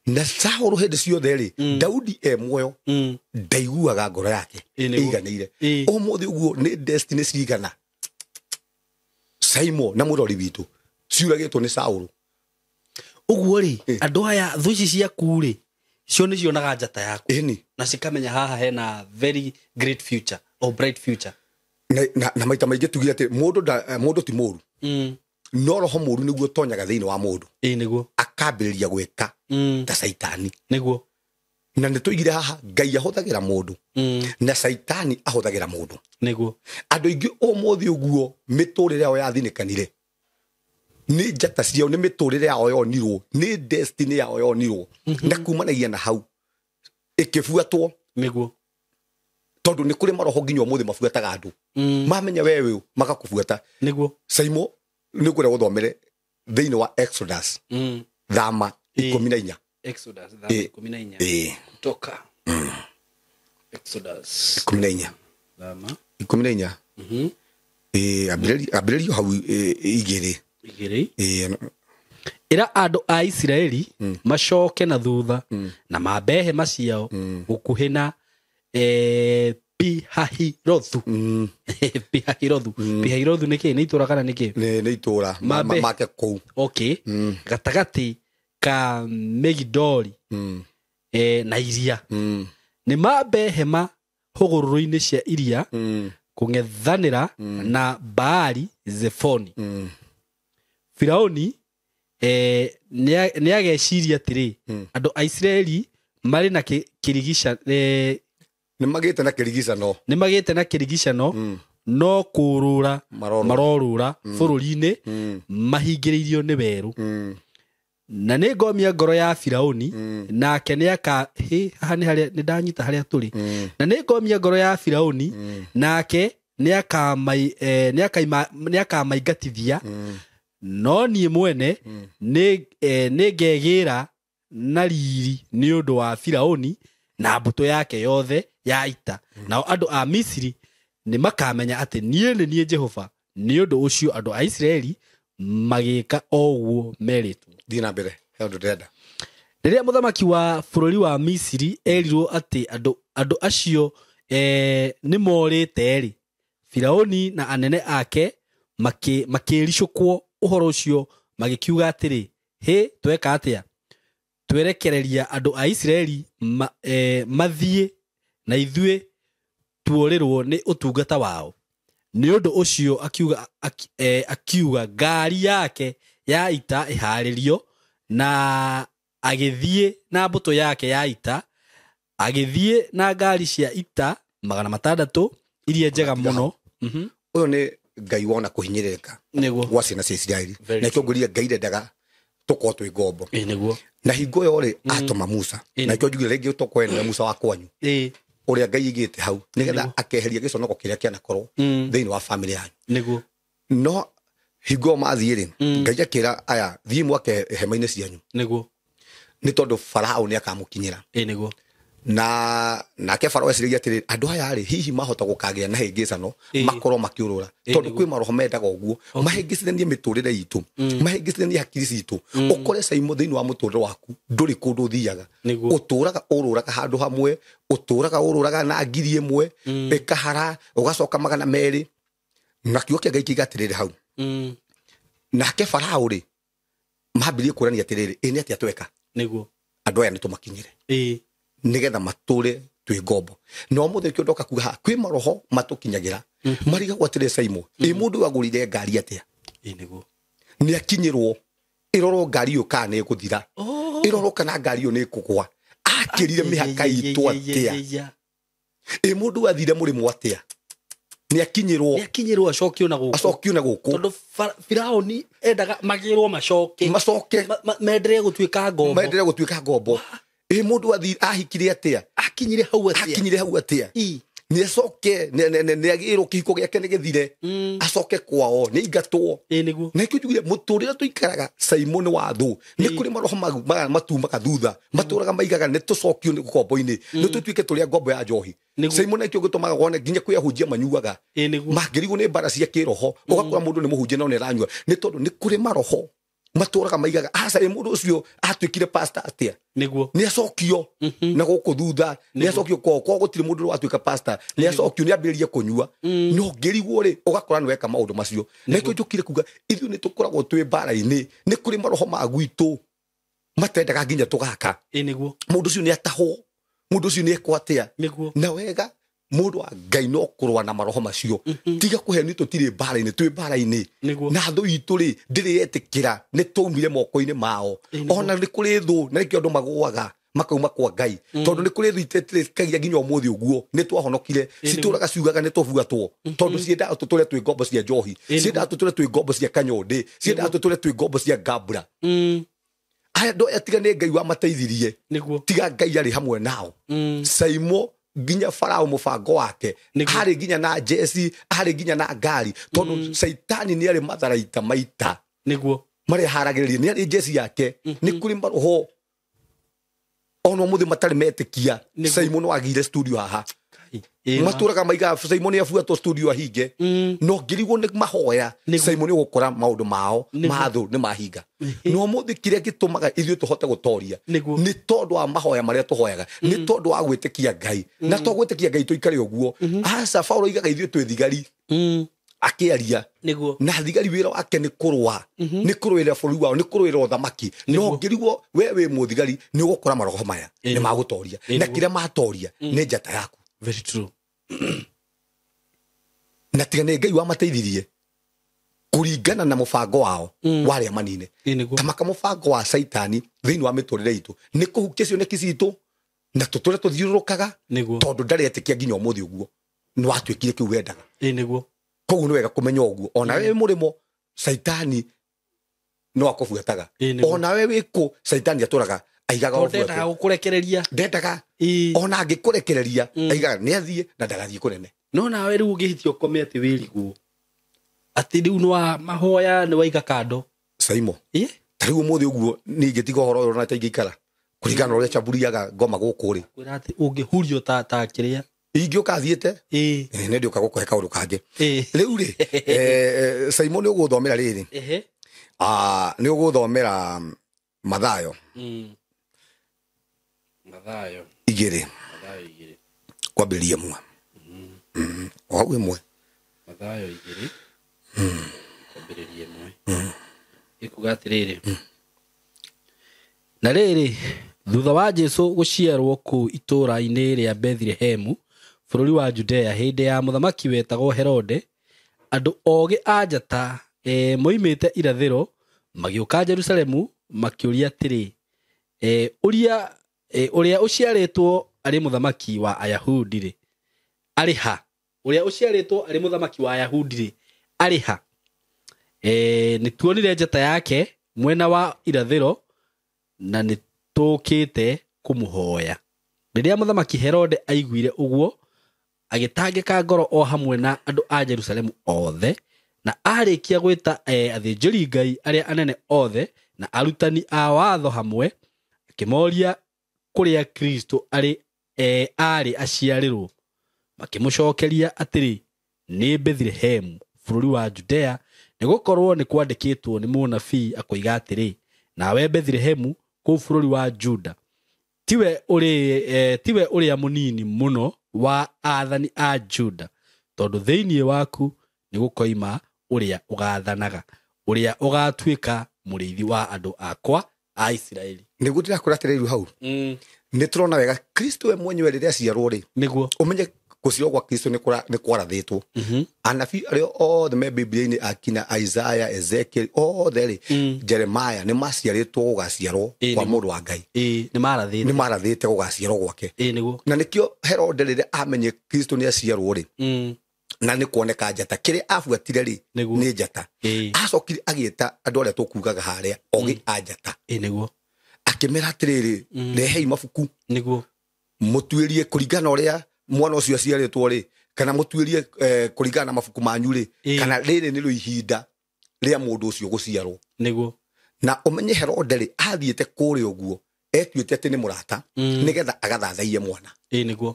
Na Saũlũ hĩndĩ ciothe rĩ, Daudi e muoyo, ndaiguaga ngoro yake ĩiganĩire. Ũmũthĩ ũguo nĩ destiny cigana Saimo na mũrori witũ ciũragĩtwo nĩ Saũlũ. Ũguo rĩ, andũ aya thũ ici ciaku rĩ, cio nĩ cionaga njata yaku. Na cikamenya haha hena very great future or bright future. Na maita maingĩ tugire atĩ mũndũ ti mũru. No roho mũru nĩguo ũtonyaga thĩinĩ wa mũndũ. Akambĩrĩria gwĩka ta Caitani. Na nĩ tũigire haha Ngai ahũthagĩra mũndũ. Na Caitani ahũthagĩra mũndũ. Andũ aingĩ ũmũthĩ ũguo mĩtũrĩre yao yathinĩkanire. Nĩ njata ciao, nĩ mĩtũrĩre yao yonirwo, nĩ destiny yao yonirwo. Na kumanagia na hau ĩkĩbuatwo. Tondũ nĩ kũrĩ maroho nginya ũmũthĩ mabuataga andũ. Mamenya we wĩ ũ, magakũbuata. Saimo, nĩ ngwenda gũthomere thĩinĩ wa Exodus. Thama 14. Exodus, thama 14. Kutoka. Exodus. 14. Thama. 14. Ambĩrĩrio hau, igĩrĩ. Igĩrĩ. Ĩra andũ a Isiraeli macoke na thutha na mambe hema ciao gũkuhĩ na Pihahirothu. Pihahirothu. Pihahirothu nĩ kĩĩ? Nĩ itũũra kana nĩ kĩĩ? Nĩ itũũra make kũu. Okay. Gatagatĩ ka Megidoli na iria. Nĩ mambe hema hũgũrũrũ-inĩ cia iria kũng'ethanĩra na Baali Zefoni. Firauni nĩ ageciria atĩrĩ, andũ a Isiraeli marĩ na kĩrigica nĩ magĩte na kĩrigicano, nĩ magĩte na kĩrigicano, no kũrũra marorũra bũrũri-inĩ mahingĩrĩirio nĩ werũ. Na nĩ ngomia ngoro ya Firauni, nake nĩ aka haha nĩ harĩa nĩ ndanyita harĩa tũrĩ. Na nĩ ngomia ngoro ya Firauni, nake nĩ akamaingatithia. No niĩ mwene nĩ ngegĩra na riri nĩ ũndũ wa Firauni na mbũtũ yake yothe ya ita. Nao andũ a Misiri nĩ makamenya atĩ niĩ nĩ niĩ Jehova. Nĩ ũndũ ũcio andũ a Isiraeli magĩka o ũguo merĩtwo. Thiĩ na mbere, he ũndũ ndĩrenda. Rĩrĩa mũthamaki wa bũrũri wa Misiri erirwo atĩ andũ acio nĩ morĩte-rĩ, Firauni na anene ake makĩricũkwo ũhoro ũcio magĩkiuga atĩrĩ, hĩ, tweka atĩa? Twerekereria andũ a Isiraeli mathiĩ na ithuĩ tuorĩrwo nĩ ũtungata wao. Nĩ ũndũ ũcio akiuga ngari yake ya ita ĩharĩrio, na agĩthiĩ na mbũtũ yake ya ita, agĩthiĩ na ngari cia ita 600 iria njega mũno. Ũyũ nĩ Ngai wona kũhinyĩrĩrĩka gwa ciana cia Isiraeli, na kĩo ngũria Ngai ndendaga tũkorwo twĩ ngombo. Na hingo ĩyo rĩ, atũma Musa, na kĩo njugire rĩngĩ tũkwenda Musa wa kwanyu, ũrĩa Ngai aigĩte hau nĩgetha akeheria gĩconoko kĩrĩa kĩanakorwo thĩinĩ wa famĩlĩ yanyu. Nĩguo. No hingo mathiĩ rĩ, Ngai akĩra aya, thiĩ mwake hema-inĩ cianyu. Nĩguo. Nĩ tondũ Farao nĩ akamũkinyĩra. Nĩguo. Na nake Farao eciragia atĩrĩ, andũ aya rĩ, hihi mahota gũkagĩa na hĩngĩcano, makorwo makĩũrũra. Tondũ kwĩ maroho mendaga ũguo, mahĩngĩcithanie mĩtũrĩre itũ, mahĩngĩcithanie hakiri citũ. Ũkore caimo thĩinĩ wa mũtũrĩre waku, ndũrĩ kũndũ ũthiaga. Ũtũraga ũrũraga handũ hamwe, ũtũraga ũrũraga na 1,000, ĩkahara, ũgacoka 200. Na kiugo kĩa Ngai kiuga atĩrĩrĩ hau. Nake Farao rĩ, mambĩrĩrie kũrania atĩrĩrĩ, ĩ nĩ atĩa tweka? Nĩguo. Andũ aya nĩ tũmakinyĩre. Nĩgetha matũre twĩ ngombo. Na ũmũthĩ kĩo ndoka kuga haha, kwĩ maroho matũkinyagĩra. Marigagwo atĩrĩ caimo, ĩ mũndũ ũyũ agũrire ngari atĩa? Nĩguo. Nĩ akinyĩrwo, ĩrorwo ngari ĩyo kana nĩ ĩgũthira. Ĩrorwo kana ngari ĩyo nĩ ĩkũgwa. Akĩrire mĩhaka itũ atĩa? Ĩ mũndũ ũyũ athire mũrĩmo atĩa? Nĩ akinyĩrwo. Nĩ akinyĩrwo acokio na gũkũ. Acokio na gũkũ. Tondũ Firauni endaga magĩrwo macoke. Macoke. Mendelee gũtuĩka ngombo. Mendelee gũtuĩka ngombo. Ĩ mũndũ athire ahikire atĩa? Akinyire hau atĩa? Akinyire hau atĩa? Nĩ acoke, nĩ agĩrwo kĩhiko gĩake nĩ gĩthire. Acoke kwao, nĩ aingatwo. Nĩguo. Na kĩo njugire mũtũrĩre tũikaraga caimo nĩ wa thũ. Nĩ kũrĩ maroho matumaga thutha, matũraga maigaga nĩ tũcokio nĩ ngombo-inĩ. Nĩ tũtuĩke tũrĩ a ngombo ya njohi. Caimo nĩ kĩo gĩtũmaga wone nginya kwĩ ahunjia manyuaga. Mangĩrigwo nĩ mbara cia kĩroho, ũgakora mũndũ nĩ mũhunjia no nĩ aranyua. Nĩ tondũ nĩ kũrĩ maroho matũraga maigaga, aca ĩ mũndũ ũcio atuĩkire pastor atĩa? Nĩguo. Nĩ acokio na gũkũ thutha, nĩ acokio kwao, kwao gũtirĩ mũndũ watuĩka pastor, nĩ acokio nĩ ambĩrĩrie kũnyua. No ngĩrigwo rĩ, ũgakora nĩ weka maũndũ macio. Na kĩo njũkire kuga, ithuĩ nĩ tũkoragwo twĩ mbara-inĩ, nĩ kũrĩ maroho ma gwitũ matendaga nginya tũgaka. Nĩguo. Mũndũ ũcio nĩ atahwo, mũndũ ũcio nĩ ekwo atĩa? Nĩguo. Na wega mũndũ wa Ngai no kũrũa na maroho macio. Tiga kũhenio tũtirĩ mbara-inĩ, twĩ mbara-inĩ. Na thũ itũ rĩ, ndĩrĩ yetĩkĩra, nĩ twaumire moko-inĩ mao. Ona nĩ kũrĩ thũ, na nĩkĩo andũ magũaga, makauma kwa Ngai. Tondũ nĩ kũrĩ thũ itetĩkagia nginya ũmũthĩ ũguo, nĩ twahonokire. Citũraga ciugaga nĩ tũbuatwo. Tondũ ciendaga tũtũre twĩ ngombo cia njohi, ciendaga tũtũre twĩ ngombo cia kanyondĩ, ciendaga tũtũre twĩ ngombo cia ngambura. Aya andũ aya tiga nĩ Ngai wamateithirie. Tiga Ngai arĩ hamwe nao. Caimo nginya Farao mũbango wake, arĩ nginya na jeci, arĩ nginya na ngari, tondũ Caitani nĩ arĩ matharaita maita. Nĩguo. Marĩa haragĩrĩria, nĩ arĩ jeci yake, nĩ kũrĩ maroho ona ũmũthĩ matarĩ metĩkia. Caimo no agire studio haha. Matũraga maigaga Simon abuatwo studio ahinge. No ngirigwo nĩ mahoya Simon ũgũkora maũndũ mao mathũ nĩ mahinga. No mũthĩ kĩrĩa gĩtũmaga ithuĩ tũhote gũtoria nĩ tondũ wa mahoya marĩa tũhoyaga, nĩ tondũ wa gwĩtĩkia Ngai. Na to gwĩtĩkia Ngai tũikare ũguo. Aca Paulo oigaga ithuĩ twĩ thigari. Akĩaria na thigari wĩra wake nĩ kũrũa, nĩ kũrũĩrĩra bũrũri wao, nĩ kũrũĩrĩra ũthamaki. No ngĩrigwo we wĩ mũthigari nĩ ũgũkora maroho maya nĩ magũtoria, na kĩrĩa matoria nĩ njata yaku. Very true. Na tiga nĩ Ngai wamateithirie kũringana na mũbango wao warĩa manine. Ta maka mũbango wa Saitani thĩinĩ wa mĩtũrĩre itũ nĩ kũhukia cioneki citũ na tũtũre tũthiũrũrũkaga, tondũ ndarĩ etĩkia nginya ũmũthĩ ũguo nĩ watuĩkire kĩu wendaga. Koguo nĩ wega kũmenya ũguo. Ona we mũrĩmo Saitani no akũbuataga, ona we wĩkũ Saitani atũraga aigaga ũbuatũ. Ndendaga gũkũrekereria, ndendaga ona angĩkũrekereria aigaga nĩ athiĩ na ndagathiĩ kũnene. No nawe rĩu ũngĩhĩtia ũkome atĩ wĩrigwo atĩ rĩu nĩ wa mahoya nĩ waiga kando Saimo. Ta rĩu ũmũthĩ ũguo niĩ ingĩtiga ũhoro ũyũ na ingĩikara kũringana na ũrĩa camburiaga ngoma gũkũ rĩ, kwĩra atĩ ũngĩhurio ta kĩrĩa ingĩũka thiĩte nĩ ndĩũka gũkũhe kaũndũ kangĩ. Rĩu rĩ Simon nĩ ũgũthomera rĩrĩ, nĩ ũgũthomera Mathayo. Mathayo 2 kwambĩrĩria 1. O hau 1. Mathayo 2 kwambĩrĩria 1. Ĩkuga atĩrĩrĩ, na rĩrĩ thutha wa Jesũ gũciarwo kũu itũũra-inĩ rĩa Bethlehemu bũrũri wa Judea hĩndĩ ya mũthamaki wetagwo Herode, andũ ogĩ a njata moimĩte irathĩro magĩũka Jerusalemu makĩũria atĩrĩ, ũrĩa ũciarĩtwo arĩ mũthamaki wa Ayahudi rĩ arĩ ha? Ũrĩa ũciarĩtwo arĩ mũthamaki wa Ayahudi rĩ arĩ ha? Nĩtuonire njata yake mwena wa irathĩro na nĩtũũkĩte kũmũhoya. Rĩrĩa mũthamaki Herode aiguire ũguo agĩtangĩka ngoro o hamwe na andũ a Jerusalemu othe, na arĩkia gwĩta athĩnjĩri Ngai arĩa anene othe na arutani a watho hamwe, akĩmoria kũrĩa Kristo arĩ arĩ aciarĩrwo. Makĩmũcokeria atĩrĩ, nĩ Bethlehemu bũrũri wa Judea, nĩgũkorwo nĩ kwandĩkĩtwo nĩ mũnabii akoiga atĩrĩ, nawe Bethlehemu kũu bũrũri wa Juda tiwe ũrĩa mũnini mũno wa athani a Juda, tondũ thĩinĩ waku nĩ gũkoima ũrĩa ũgaathanaga, ũrĩa ũgatuĩka mũrĩithi wa andũ akwa a Isiraeli. Nĩguo ndĩrakũra atĩrĩrĩ hau. Nĩ tũrona wega Kristo we mwenyewe rĩrĩa aciarwo rĩ, nĩguo ũmenye gũciarwo gwa Kristo nĩ kwarathĩtwo. Anabii arĩa othe me Biblia-inĩ akina Isaiah, Ezekiel othe rĩ, Jeremiah nĩ maciarĩtwo gũgaciarwo kwa mũndũ wa Ngai. Nĩ marathĩte gũgaciarwo gwake. Nĩguo. Na nĩkĩo Herode rĩrĩa amenye Kristo nĩ aciarwo rĩ, na nĩ kuoneka njata kĩrĩa abuatire rĩ nĩ njata. Acokire agĩta andũ arĩa tũkugaga harĩa ogĩ a njata. Nĩguo. Akĩmera atĩrĩrĩ, rehei mabuku. Nĩguo. Mũtuĩrie kũringana ũrĩa mwana ũcio aciarĩtwo rĩ, kana mũtuĩrie kũringana na mabuku manyu rĩ, kana rĩrĩ nĩrĩo ihinda rĩa mũndũ ũcio gũciarwo. Nĩguo. Na ũmenye Herode rĩ athiĩte kũrĩa ũguo etuĩte atĩ nĩ mũrata nĩgetha agathathaiye mwana. Nĩguo.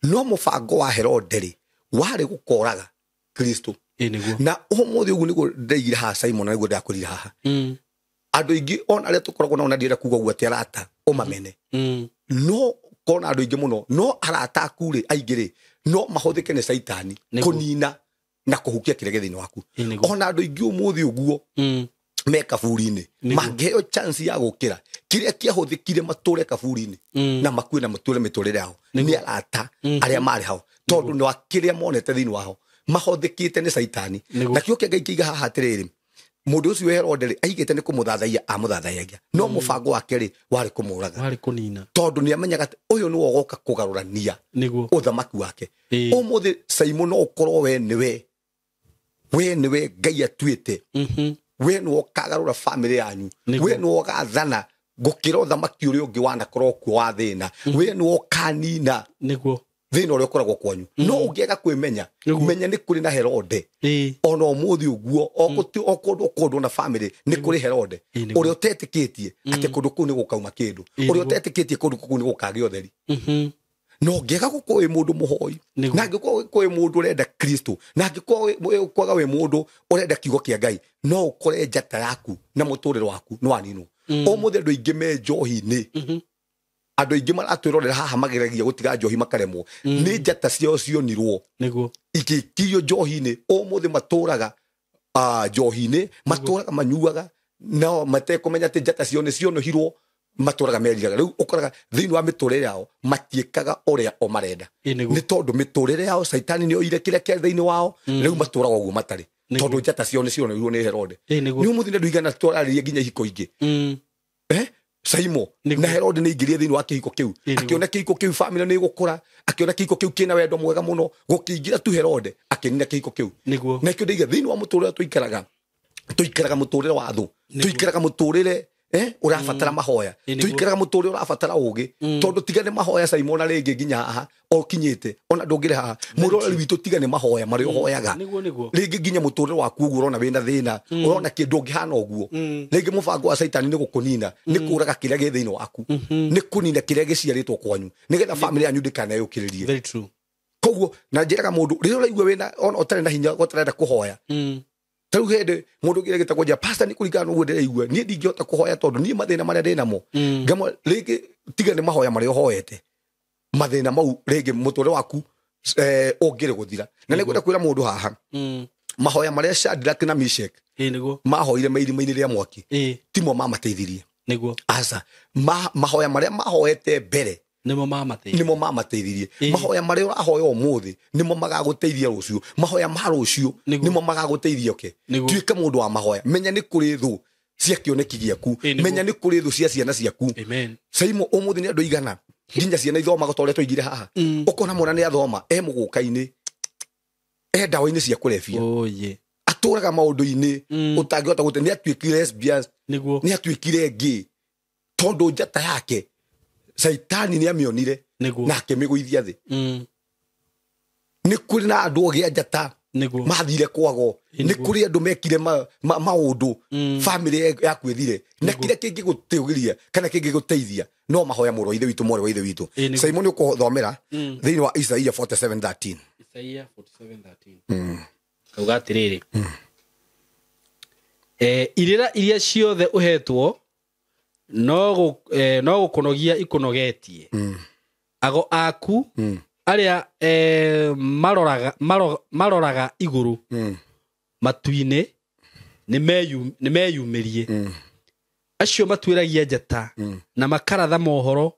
No mũbango wa Herode rĩ warĩ gũkoraga Kristo. Nĩguo. Na ũmũthĩ ũguo nĩguo ndĩraigire haha Simon, na nĩguo ndĩrakũrire haha. Andũ aingĩ ona arĩa tũkoragwo nao na ndĩrenda kuga ũguo atĩ arata ũmamene. No kona andũ aingĩ mũno, no arata aku rĩ aingĩ rĩ no mahũthĩke nĩ Saitani kũnina na kũhukia kĩrĩa gĩ thĩinĩ waku. Ona andũ aingĩ ũmũthĩ ũguo me kaburi-inĩ mangĩheo chance ya gũkĩra kĩrĩa kĩahũthĩkire matũre kaburi-inĩ na makue na matũre mĩtũrĩre yao nĩ arata arĩa marĩ hau, tondũ nĩ kĩrĩa monete thĩinĩ wao mahũthĩkĩte nĩ Saitani. Na kĩo kĩa Ngai kĩiga haha atĩrĩrĩ, mũndũ ũcio Herode rĩ aigĩte nĩ kũmũthathaiya amũthathaiyagia, no mũbango wake rĩ warĩ kũmũraga, warĩ kũnina, tondũ nĩ amenyaga atĩ ũyũ nĩwe ũgoka kũgarũrania ũthamaki wake. Ũmũthĩ Simon no ũkorwo we nĩwe, we nĩwe Ngai atuĩte, we nĩwe ũkagarũra famĩlĩ yanyu, we nĩwe ũgathana gũkĩra ũthamaki ũrĩa ũngĩ wanakorwo kuo wa thĩna, we nĩwe ũkanina nĩguo thĩna ũrĩa ũkoragwo kwanyu. No ũngĩaga kwĩmenya, menya nĩ kũrĩ na Herode. Ona ũmũthĩ ũguo o kũndũ kũndũ na famĩlĩ nĩ kũrĩ Herode ũrĩa ũtetĩkĩtie atĩ kũndũ kũu nĩ gũkauma kĩndũ, ũrĩa ũtetĩkĩtie kũndũ kũu nĩ gũkagĩa ũtheri. No ngĩaga gũkorwo wĩ mũndũ mũhoi, na angĩkorwo wĩ mũndũ ũrenda Kristo, na angĩkorwo kwaga wĩ mũndũ ũrenda kiugo kĩa Ngai, no ũkore njata yaku na mũtũrĩre waku nĩ waninwo. Ũmũthĩ andũ aingĩ me njohi-inĩ, andũ aingĩ maratwĩrorera haha mageragia gũtiga njohi makaremwo, nĩ njata ciao cionirwo igĩkirio njohi-inĩ. Ũmũthĩ matũraga njohi-inĩ, matũraga manyuaga no matekũmenya atĩ njata ciao nĩ cionũhirwo, matũraga meriraga. Rĩu ũkoraga thĩinĩ wa mĩtũrĩre yao matiĩkaga ũrĩa o marenda, nĩ tondũ mĩtũrĩre yao Caitani nĩ oire kĩrĩa kĩarĩ thĩinĩ wao. Rĩu matũraga ũguo matarĩ, tondũ njata ciao nĩ cionũhirwo nĩ Herode. Nĩ ũmũthĩ nĩ andũ igana twararĩria nginya ihiko ingĩ. Saimo na Herode nĩ aingĩrire thĩinĩ wa kĩhiko kĩu, akĩona kĩhiko kĩu family nĩ ĩgũkũra, akĩona kĩhiko kĩu kĩna wendo mwega mũno, gũkĩingĩra tu Herode akĩnina kĩhiko kĩu. Na kĩo ndaiga thĩinĩ wa mũtũrĩre tũikaraga, tũikaraga mũtũrĩre wa thũ, tũikaraga mũtũrĩre ũrabatara mahoya, tũikaraga mũtũrĩre ũrabatara ũgĩ, tondũ tiga nĩ mahoya Saimo na rĩngĩ nginya haha okinyĩte ona ndũngĩrĩ haha mũroreri witũ, tiga nĩ mahoya marĩa ũhoyaga rĩngĩ nginya mũtũrĩre waku ũguo ũrona wĩna thĩna, ũrona kĩndũ ũngĩhana ũguo, rĩngĩ mũbango wa Caitani nĩ gũkũnina, nĩ kũraga kĩrĩa gĩ thĩinĩ waku, nĩ kũnina kĩrĩa gĩciarĩtwo kwanyu, nĩgetha family yanyu ndĩkaneyũkĩrĩrie. Koguo na njĩraga mũndũ rĩrĩa ũraigua wĩna ona ũtarĩ na hinya ũtarenda kũhoya, tarĩu hĩndĩ mũndũ ũngĩ agĩta kũnjĩra pastor nĩ kũringana na ũguo ndĩraigua niĩ ndingĩhota kũhoya tondũ niĩ mathĩna marĩa ndĩnamo, ngamwe rĩngĩ tiga nĩ mahoya marĩa ũhoete, mathĩna mau rĩngĩ mũtũrĩre waku ũngĩrĩ gũthira. Na nĩngwenda kwĩra mũndũ haha, mahoya marĩa Shadrach na Meshach mahoire me irima-inĩ rĩa mwaki timo mamateithirie. Aca, mahoya marĩa mahoete mbere nĩmo mamateithirie. Mahoya marĩa ũrahoya ũmũthĩ nĩmo magagũteithia rũciũ, mahoya ma rũciũ nĩmo magagũteithia. Oke tuĩke mũndũ wa mahoya, menya nĩ kũrĩ thũ cia kĩoneki gĩaku, menya nĩ kũrĩ thũ cia ciana ciaku. Saimo ũmũthĩ nĩ andũ igana nginya ciana ithomaga ta ũrĩa twaigire haha, ũkona mwana nĩ athoma e mũgũka-inĩ, e ndawa-inĩ cia kũrebia, atũraga maũndũ-inĩ ũtangĩhota gũte. Nĩ atuĩkire lesbians, nĩ atuĩkire gay, tondũ njata yake Caitani nĩ amĩonire na akĩmĩgũithia thĩ. Nĩ kũrĩ na andũ ogĩ a njata mathire kwago, nĩ kũrĩ andũ mekire maũndũ family yaku ĩthire, na kĩrĩa kĩngĩgũteithia kana kĩngĩgũteithia no mahoya mũrũ wa ithe witũ, mwarĩ wa ithe witũ. Saimo nĩ ũkũthomera thĩinĩ wa Isaia 47:13. Isaia 47:13 kauga atĩrĩrĩ, irĩra iria ciothe ũhetwo no gũkũnogia ikũnogetie, ago aku arĩa maroraga igũrũ matu-inĩ nĩ meyumĩrie, acio matuĩragia njata na makaratha mohoro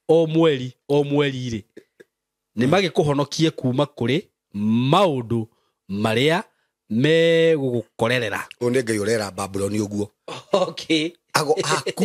o mweri o mweri-rĩ, nĩ magĩkũhonokie kuma kũrĩ maũndũ marĩa megũgũkorerera. Ũyũ nĩ Ngai ũrera Babuloni ũguo. Okay. Ago aku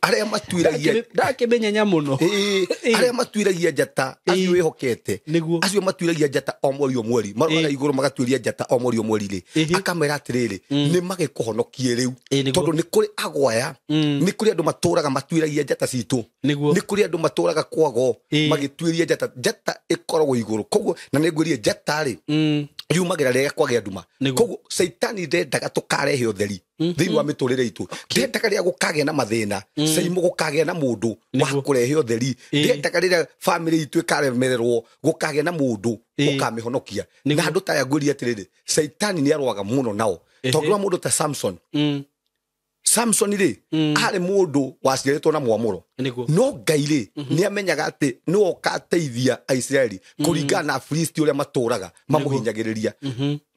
arĩa matuĩragia ndakĩmenyenya mũno, arĩa matuĩragia njata acio wĩhokete, acio matuĩragia njata o mweri o mweri, maroraga igũrũ magatuĩria njata o mweri o mweri rĩ, akamera atĩrĩrĩ, nĩ magĩkũhonokie rĩu, tondũ nĩ kũrĩ agwaya, nĩ kũrĩ andũ matũraga matuĩragia njata citũ, nĩ kũrĩ andũ matũraga kwago magĩtuĩria njata. Njata ĩkoragwo igũrũ, koguo na nĩ ngwĩrie njata rĩ yumagĩra rĩrĩa kwagĩa nduma. Koguo Caitani ndendaga tũkarehe ũtheri thĩinĩ wa mĩtũrĩre itũ, ndendaga rĩrĩa gũkagĩa na mathĩna, Saimo gũkagĩa na mũndũ wa kũrehe ũtheri, ndendaga rĩrĩa family itũ ĩkaremererwo gũkagĩa na mũndũ ũkamĩhonokia. Na andũ ta aya ngwĩrie atĩrĩrĩ, Caitani nĩ arũaga mũno nao, tondũ wa mũndũ ta Samson. Samson rĩ arĩ mũndũ waciarĩtwo na mwamũro, no Ngai rĩ nĩ amenyaga atĩ nĩwe ũkateithia Aisiraeli kũringana na Afilisti ũrĩa matũraga mamũhinyagĩrĩria.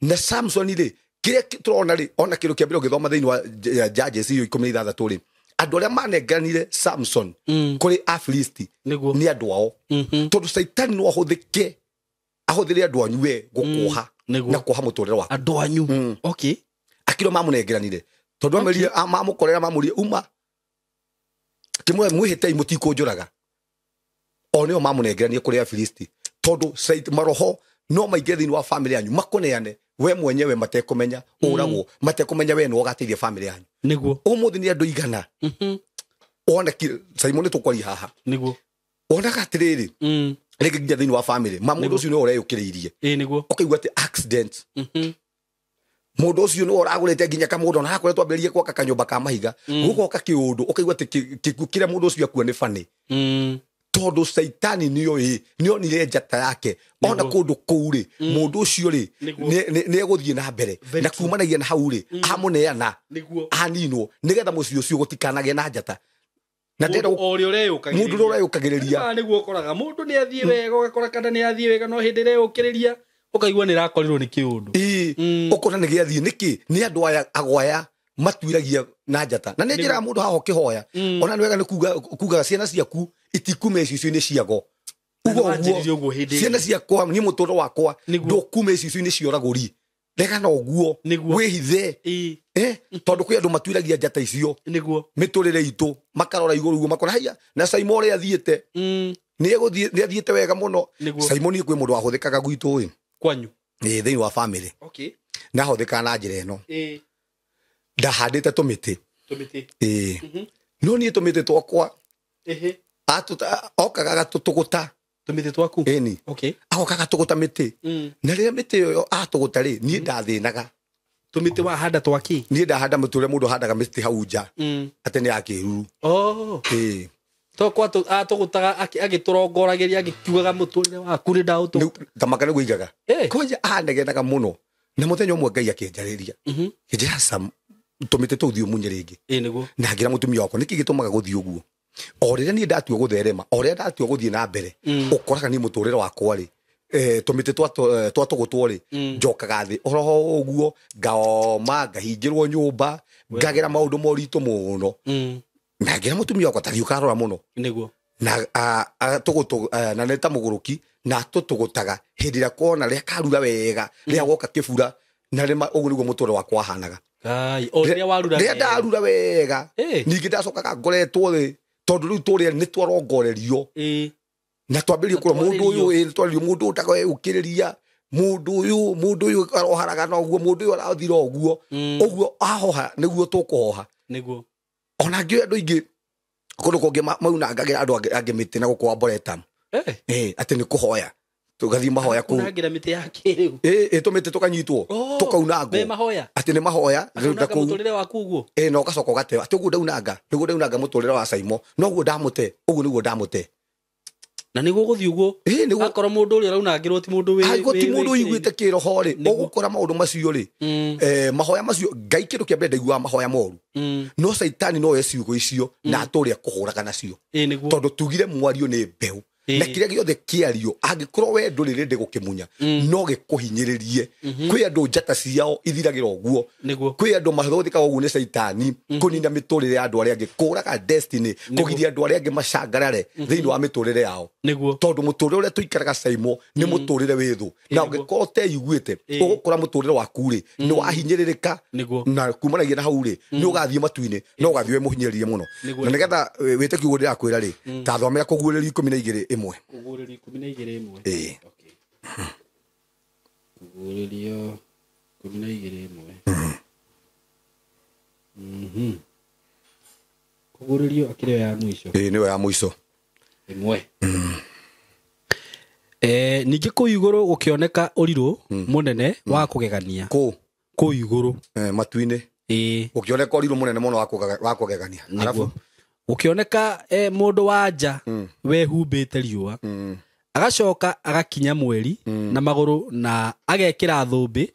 Na Samson rĩ kĩrĩa tũrona rĩ, ona kĩndũ kĩa mbere ũgĩthoma thĩinĩ wa Judges iyo 16 rĩ, andũ arĩa manengeranire Samson kũrĩ Afilisti nĩ andũ ao, tondũ Caitani no ahũthĩke ahũthĩre andũ anyu we gũkuoha na kuoha mũtũrĩre waku. Andũ anyu. Okay. Akĩrwo mamũnengeranire tondũ amerie mamũkorera mamũrie uma kĩmwe mwĩhĩtei mũtikũnjũraga, o nĩo mamũnengeranie kũrĩ Afilisti, tondũ maroho no maingĩre thĩinĩ wa family yanyu makũneane we mwenyewe matekũmenya ũragwo, matekũmenya we nĩwe ũgateithia family yanyu. Nĩguo ũmũthĩ nĩ andũ igana wona Saimo nĩ tũkwaria haha, nĩguo wonaga atĩrĩrĩ rĩngĩ nginya thĩinĩ wa family ma mũndũ ũcio nĩwe ũreyũkĩrĩirie, ũkaigua atĩ accident, mũndũ ũcio nĩwe ũragũrĩte nginya kamũndũ ona hakoretwo ambĩrĩrie gwaka kanyũmba ka mahiga, gũgoka kĩũndũ ũkaigua atĩ kĩkuũ kĩrĩa mũndũ ũcio akua nĩ bani, Tondu Saitani nĩoĩ nĩonire njata yake ona kũndũ kũu rĩ mũndũ ũcio rĩ nĩ egũthiĩ na mbere na kumanagia na hau rĩ amũneana aninwo nĩgetha mũciĩ ũcio gũtikanagĩe na njata na ndĩrenda mũndũ ũrĩa ũreyũkagĩrĩria nĩguo ũkoraga mũndũ nĩ athiĩ wega ũgakora kana nĩ athiĩ wega no hĩndĩ ĩrĩa eyũkĩrĩria ũkaigua nĩ ĩrakorirwo nĩ kĩũndũ ũkona nĩ gĩathiĩ nĩkĩ nĩ andũ aya agwaya matuiragia na njata na nĩ njĩraga mũndũ haha ũkĩhoya ona nĩ wega nĩ kugaga ciana ciaku itikume icicio-inĩ ciago uguo ciana ciakwa niĩ mũtũrĩre wakwa ndũkume icicio-inĩ cia ũragũri regana ũguo wĩhithe tondũ kwĩ andũ matuiragia njata icio mĩtũrĩre itũ makarora igũrũ ũguo makona haiya na Simon ũrĩa athiĩte nĩ athiĩte wega mũno. Simon kwĩ mũndũ wahũthĩkaga gwitũ ĩ kwanyu thĩinĩ wa family na ahũthĩkaga na njĩra ĩno ndahandĩte tũmĩtĩ no niĩ tũmĩtĩ twakwa okaga agatũtũgũta tũmĩtĩ twaku ĩni agoka agatũgũta mĩtĩ na rĩrĩa mĩtĩ ĩyo atũgũta rĩ niĩ ndathĩnaga tũmĩtĩ wahanda twaki niĩ ndahanda mũtĩ ũrĩa mũndũ ahandaga mĩtĩ hau nja atĩ nĩ ya kĩruru to kwa atũgũtaga agĩtũrongoragĩria agĩkiugaga mũtũrĩre waku nĩ ndaũtũgũta tamaka nĩguo aigaga kwanja anegenaga mũno na mũthenya ũmwe Ngai akĩnjarĩria kĩnjĩra Sam tũmĩtĩ tũu thiĩ ũmunye rĩngĩ na ngĩra mũtumia wakwa nĩkĩ gĩtũmaga gũthiĩ ũguo o rĩrĩa niĩ ndatua gũtherema o rĩrĩa ndatua gũthiĩ na mbere ũkoraga niĩ mũtũrĩre wakwa rĩ tũmĩtĩ twatũgũtwo rĩ njokaga thĩ oroho ũguo ngaoma ngahingĩrwo nyũmba ngagera maũndũ moritũ mũno na ngĩra mũtumia wakwa tathiĩ ũkarora mũno na na nĩ ta mũgũrũki na tũtũgũtaga hĩndĩ ĩrĩa kuona rĩa karura wega rĩa woka kĩbura na rĩma ũguo nĩguo mũtũrĩre wakwa wahanaga rĩrĩa ndarura wega ningĩ ndacokaga ngoretwo thĩ tondũ rĩu tũrĩa nĩ twarongorerio na twambĩrĩrie kũrora mũndũ ũyũ twarĩrio mũndũ ũyũ ndageyũkĩrĩria mũndũ ũyũ aroharaga na ũguo mũndũ ũyũ arathira ũguo ũguo ahoha nĩguo tũkũhoha nĩguo ona ngĩoya andũ aingĩ kũndũ kũngĩ maunangagĩra andũ angĩ mĩtĩ na gũkũ Arboretum atĩ nĩ kũhoya tũgathiĩ mahoya kũu unangĩra mĩtĩ ya kĩrĩu tũmĩtĩ tũkanyitwo tũkaunangwo atĩ nĩ mahoya mũtũrĩre waku ũguo na ũgacoka ũgateo atĩ ũguo ndaunanga nĩguo ndaunanga mũtũrĩre wa Saimo noguo ndamũte ũguo nĩguo ndamũte na nĩguo gũthiĩ ũguo akorwo mũndũ ũrĩa ũraunangĩrwo ti mũndũ ti mũndũ ũiguĩte kĩroho rĩ ũgũkora maũndũ macio rĩ mahoya macio Ngai kĩndũ kĩa mbere ndaiguaga mahoya moru no Saitani no oe ciugo icio na atũrĩa kũhũraga nacio tondũ tugire mwario nĩ mbeũ na kĩrĩa gĩothe kĩario angĩkorwo we ndũrĩ rĩndĩ gũkĩmunya no gĩkũhinyĩrĩrie kwĩ andũ njata ciao ithiragĩra ũguo kwĩ andũ mathondekaga ũguo nĩ Saitani kũnina mĩtũrĩre ya andũ arĩa angĩ kũraga destiny kũgiria andũ arĩa angĩ macangarare thĩinĩ wa mĩtũrĩre yao tondũ mũtũrĩre ũrĩa tũikaraga Saimo nĩ mũtũrĩre wĩ thũ na ũngĩkorwo ũteiguĩte ũgũkora mũtũrĩre waku rĩ nĩ wahinyĩrĩrĩka na kumanagia na hau rĩ nĩ ũgathiĩ matu-inĩ no ũgathiĩ wĩ mũhinyĩrĩrie mũno na nĩgetha wĩte kiugo ndĩrakwĩra rĩ ta thomera kũguũrĩrio 12 ĩmwe kũguũrĩrio 12 ĩmwe okay kũguũrĩrio 12 ĩmwe kũguũrĩrio akĩrĩ ya mũico nĩyo ya mũico ĩmwe ningĩ kũu igũrũ gũkĩoneka ũrirũ mũnene wa kũgegania kũu igũrũ matu-inĩ gũkĩoneka ũrirũ mũnene mũno wa kũgegania arabu gũkĩoneka mũndũ wa nja wehumbĩte riũa agacoka agakinya mweri na magũrũ na agekĩra thũmbĩ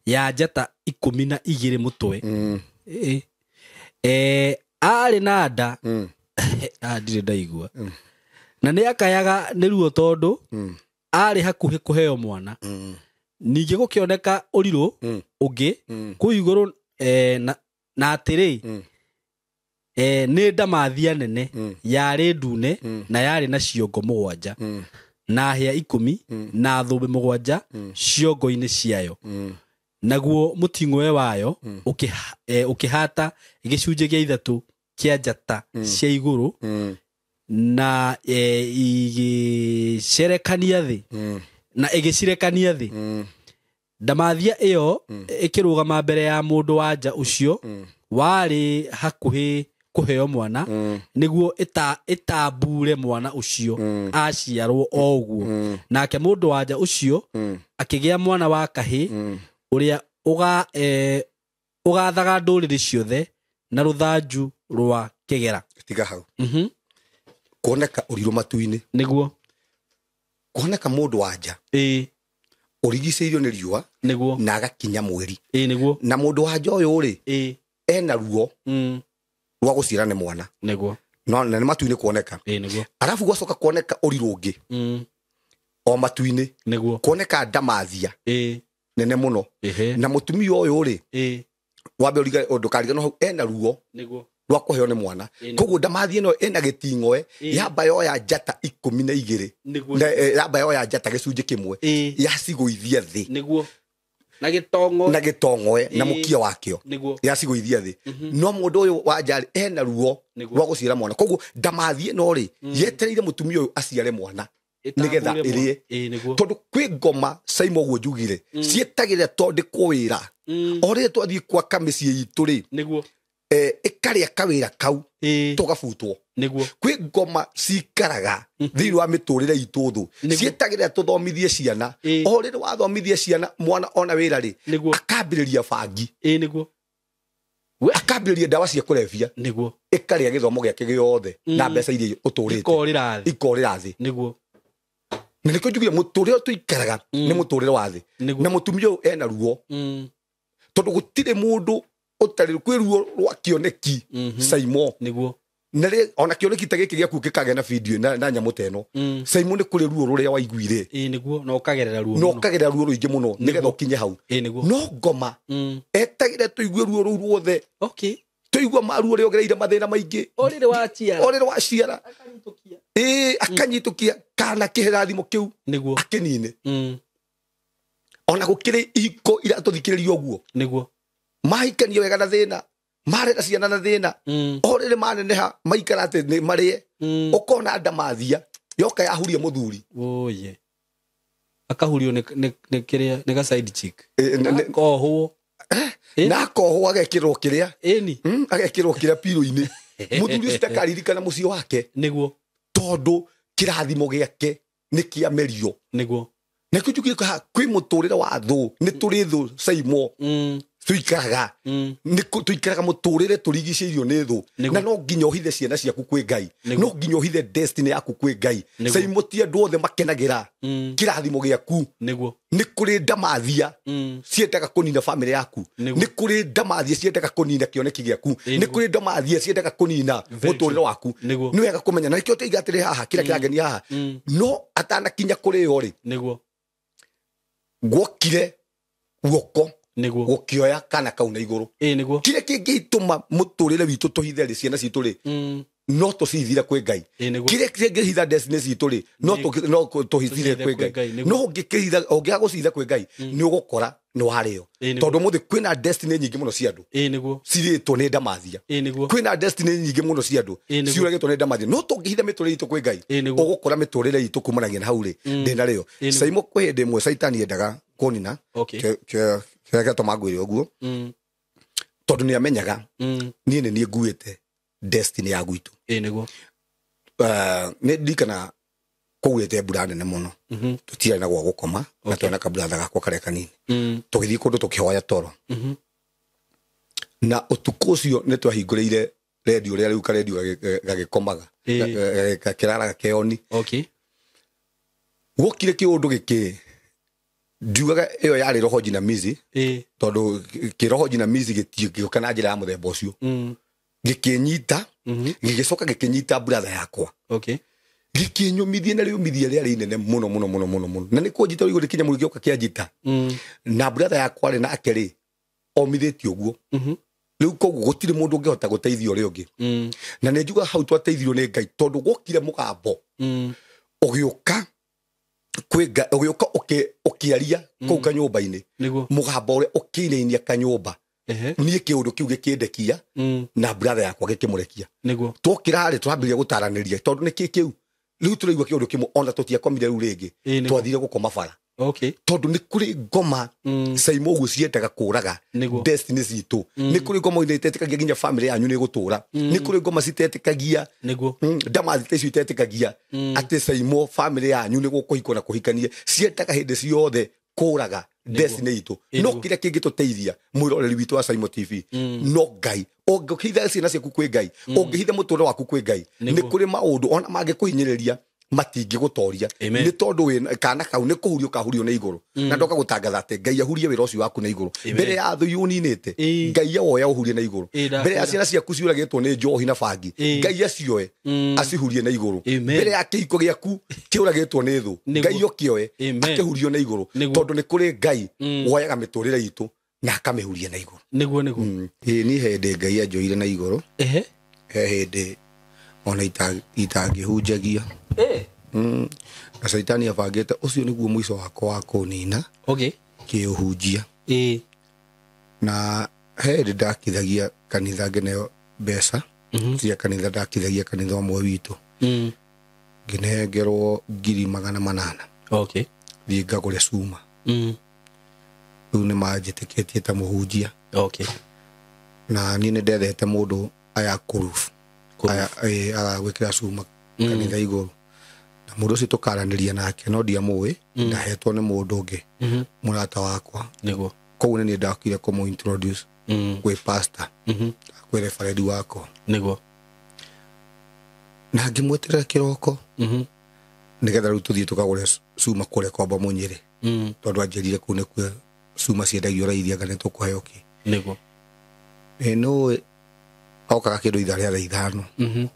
ya njata 12 mũtwe arĩ na nda ndirĩ ndaigua na nĩ akayaga nĩ ruo tondũ arĩ hakuhĩ kũheo mwana ningĩ gũkĩoneka ũrirũ ũngĩ kũu igũrũ na atĩrĩ nĩ ndamathia nene yarĩ ndune na yarĩ na ciongo 7 na hĩa 10 na thũmbĩ 7 ciongo-inĩ ciayo naguo mũting'oe wayo ũkĩhata gĩcunjĩ gĩa 3 kĩa njata cia igũrũ na igĩcerekania thĩ na ĩgĩcirekania thĩ ndamathia ĩyo ĩkĩrũgama mbere ya mũndũ wa nja ũcio warĩ hakuhĩ kũheo mwana nĩguo ĩtambure mwana ũcio aciarwo o ũguo nake mũndũ wa nja ũcio akĩgĩa mwana wa kahĩ ũrĩa ũgathaga ndũrĩrĩ ciothe na rũthanju rwa kĩgera tiga hau Kuoneka ũrirũ matu-inĩ. Nĩguo. Kuoneka mũndũ wa nja. Ĩĩ. Ũrigicĩirio nĩ riũa. Nĩguo. Na agakinya mweri. Ĩĩ nĩguo. Na mũndũ wa nja ũyũ rĩ. Ĩĩ. Ena ruo. Rwa gũciara nĩ mwana. Nĩguo. No na nĩ matu-inĩ kuoneka. Ĩĩ nĩguo. Arabu gwacoka kuoneka ũrirũ ũngĩ. O matu-inĩ. Nĩguo. Kuoneka ndamathia. Ĩĩ. Nene mũno. Ehe. Na mũtumia ũyũ rĩ. Ĩĩ. Wambe ũriga ndũkariganĩrwo hau ena ruo. Nĩguo. Rwa kũheo nĩ mwana. Koguo ndamathia ĩno ĩna gĩting'oe yamba yoya njata 12. Nĩguo. Na yamba yoya njata gĩcunjĩ kĩmwe. Yacigũithia thĩ. Nĩguo. Na gĩtong'oe. Na gĩtong'oe na mũkia wakĩo. Nĩguo. Yacigũithia thĩ. No mũndũ ũyũ wa nja ena ruo rwa gũciara mwana. Koguo ndamathia ĩno rĩ yetereire mũtumia ũyũ aciare mwana. Nĩgetha ĩrĩe. Tondũ kwĩ ngoma Saimo ũguo njugire ciĩtagĩrĩra twandĩkwo wĩra. O rĩrĩa twathiĩ gwaka mĩciĩ itũ rĩ. Nĩguo. Ĩkarĩa kawĩra kau tũgabutwo. Nĩguo. Kwĩ ngoma cikaraga thĩinĩ wa mĩtũrĩre itũ thũ ciĩtagĩrĩra tũthomithie ciana. O rĩrĩa wathomithia ciana mwana ona wĩra rĩ akambĩrĩria bangi. Nĩguo. Akambĩrĩria ndawa cia kũrebia. Nĩguo. Ĩkarĩa gĩthomo gĩake gĩothe na mbeca iria ũtũrĩte ikorĩra thĩ. Nĩguo. Na nĩkĩo njugire mũtũrĩre tũikaraga nĩ mũtũrĩre wa thĩ. Na mũtumia ũyũ ena ruo. Tondũ gũtirĩ mũndũ ũtarĩ kwĩ ruo rwa kĩoneki Saimo. Nĩguo. Na rĩ ona kĩoneki ta gĩkĩ gĩaku gĩkagĩa na video na nyamũ ta ĩno. Saimo nĩ kũrĩ ruo rũrĩa waiguire. Ĩĩ nĩguo na ũkagerera ruo. Na ũkagerera ruo rũingĩ mũno nĩgetha ũkinye hau. Ĩĩ nĩguo. No ngoma etagĩre tũigue ruo rũu ruothe. Okay. Tũigua maruo rĩa ũgereire mathĩna maingĩ. O rĩrĩ waciara. O rĩrĩ waciara. Akanyitũkia. Ĩĩ akanyitũkia kana kĩrathimo kĩu. Nĩguo. Akĩnine. Ona gũkĩrĩ ihiko iratũthikĩrĩria ũguo. Nĩguo. Mahikanie wega na thĩna. Marera ciana na thĩna. O rĩrĩ maneneha maikara atĩ nĩ marĩe. Ũkona ndamathia yoka yahuria mũthuri. Oye. Akahurio nĩ kĩrĩa nĩ ga side chick. Akohwo. Na akohwo agekĩrwo kĩrĩa. Ĩni. Agekĩrwo kĩrĩa piro-inĩ. Mũthuri ũcio ndakaririkana mũciĩ wake. Nĩguo. Tondũ kĩrathimo gĩake nĩ kĩamerio. Nĩguo. Na kĩu njugire kwĩ mũtũrĩre wa thũ nĩ tũrĩ thũ Saimo. Tuikaraga nĩ tuikaraga mũtũrĩre tũrigicĩirio nĩ thũ. Na no nginya ũhithe ciana ciaku kwĩ Ngai. No nginya ũhithe destiny yaku kwĩ Ngai. Saimo ti andũ othe makenagĩra kĩrathimo gĩaku. Nĩguo. Nĩ kũrĩ ndamathia ciendaga kũnina famĩlĩ yaku. Nĩ kũrĩ ndamathia ciendaga kũnina kĩoneki gĩaku. Nĩ kũrĩ ndamathia ciendaga kũnina mũtũrĩre waku. Nĩguo. Nĩ wega kũmenya na nĩkĩo tũiga atĩrĩ haha kĩrĩa kĩrangenia haha. No atanakinya kũrĩo rĩ. Nĩguo. Guokire guoko. Nĩguo. Gũkĩoya kana kau na igũrũ. Ĩĩ nĩguo. Kĩrĩa kĩngĩtũma mũtũrĩre witũ tũhithe rĩ ciana citũ rĩ no tũcihithire kwĩ Ngai. Nĩguo. Kĩrĩa kĩngĩhitha destiny citũ rĩ no tũhithire kwĩ Ngai. No ũngĩkĩhitha ũngĩaga gũcihitha kwĩ Ngai nĩ ũgũkora nĩ warĩo. Nĩguo. Tondũ mũthĩ kwĩna destiny nyingĩ mũno cia andũ. Ĩĩ nĩguo. Cirĩtwo nĩ ndamathia. Ĩĩ nĩguo. Kwĩna destiny nyingĩ mũno cia andũ. Nĩguo. Ciũragĩtwo nĩ ndamathia. No tũngĩhitha mĩtũrĩre itũ kwĩ Ngai Nĩguo. ũgũkora mĩtũrĩre itũ kumanagia na hau rĩ ndĩna rĩo. Nĩguo. Saimo kwĩ hĩndĩ ĩmwe Caitani endaga kũnina. Okay. Kĩrĩa gĩatũma ngwĩre ũguo. Tondũ nĩ amenyaga niĩ nĩ niĩ nguĩte destiny ya gwitũ. Ĩĩ nĩguo. Nĩ ndirikana kũgĩte mbura nene mũno. Tũtiarĩ na gwa gũkoma na twarĩ na kaburatha gakwa karĩa kanini. Tũgĩthiĩ kũndũ tũkĩhoya toro. Na ũtukũ ũcio nĩ twahingũrĩire redio ũrĩa rĩu karendio gagĩkomaga. Gakĩraraga keoni. Okay. Guokire kĩũndũ gĩkĩ ndiugaga ĩyo yarĩ roho jinamizi. Tondũ kĩroho jinamizi gĩtingĩũka na njĩra ya mũthemba ũcio. Gĩkĩnyita, gĩgĩcoka gĩkĩnyita brother yakwa. Okay. Gĩkĩnyũmithia na rĩũmithia rĩarĩ inene mũno mũno mũno mũno mũno. Na nĩ kũnjita ũigũ rĩkinya mũno gĩoka kĩanjita. Na brother yakwa rĩ nake rĩ omithĩtie ũguo. Rĩu koguo gũtirĩ mũndũ ũngĩhota gũteithia ũrĩa ũngĩ. Na nĩ njugaga hau twateithirio nĩ Ngai tondũ gwokire mũgambo. Ũgĩũka kwĩ Ngai, ũgĩũka ũkĩaria kũu kanyũmba-inĩ. Nĩguo. Mũgambo ũrĩa ũkĩinainia kanyũmba. Niĩ kĩũndũ kĩu gĩkĩndekia na brother yakwa gĩkĩmũrekia. Nĩguo. Twokĩra rĩ twambĩrĩria gũtaranĩria tondũ nĩkĩ kĩu rĩu tũraigua kĩũndũ kĩmwe ona tũtiakomire rĩu rĩngĩ. Nĩguo. Twathire gũkoma bara. Okay. Tondũ nĩ kũrĩ ngoma Saimo ũguo ciendaga kũraga Nĩguo. destiny citũ. Nĩ kũrĩ ngoma itetĩkagia nginya family yanyu nĩ ĩgũtũra. Nĩ kũrĩ ngoma citetĩkagia Nĩguo. ndamathi ta icio itetĩkagia atĩ Saimo family yanyu nĩ gũkũhikwo na kũhikania. Ciendaga hĩndĩ ciothe kũraga destiny itũ no kĩrĩa kĩngĩtũteithia mwĩroreri witũ wa Saimo TV no Ngai ũngĩhitha ciana ciaku kwĩ Ngai ũngĩhitha mũtũũrĩre waku kwĩ Ngai nĩ kũrĩ maũndũ ona mangĩkũhinyĩrĩria matingĩgũtoria nĩ tondũ kana kau nĩ kũhurio kahurio na igũrũ na ndoka gũtangatha atĩ Ngai ahurie wĩra ũcio waku na igũrũ mbere ya thũ ũninĩte Ngai awoya ũhurie na igũrũ mbere ya ciana ciaku ciũragĩtwo nĩ njohi na bangi Ngai acioe acihurie na igũrũ mbere ya kĩhiko gĩaku kĩũragĩtwo nĩ thũ Ngai ũkĩoe akĩhurio na igũrũ tondũ nĩ kũrĩ Ngai woyaga mĩtũrĩre itũ na akamĩhuria na igũrũ nĩguo nĩguo ĩĩ niĩ hĩndĩ Ngai anjoire na igũrũ he hĩndĩ ona itangĩhunjagia na Caitani abangĩte ũcio nĩguo mũico wakwa wa kũnina kĩũhunjia na he hĩndĩ ndakithagia kanitha ngĩneo mbeca cia kanitha ndakithagia kanitha ũmwe witũ ngĩnengerwo 800 thiĩ ngagũre cuma rĩu nĩ manjĩtĩkĩtie ta mũhunjia na niĩ nĩ ndethete mũndũ aya kũrubu agagwĩkĩra cuma kanitha igũrũ na mũndũ ũcio tũkaranĩria nake no ndiamũĩ ndahetwo nĩ mũndũ ũngĩ mũrata wakwa nĩguo koguo nĩ niĩ ndakire kũmũ introduce gwĩ pastor kwĩ referee wakwa nĩguo na ngĩmweterera kĩroko nĩgetha rĩu tũthiĩ tũkagũre cuma kũrĩa Kombo Mũnyĩrĩ tondũ anjĩrire kũu nĩkuo cuma ciendagio raithi anga nĩtũkũheo kĩ nĩguo nĩũĩ okaga kĩndũ ithaa rĩa thaa 5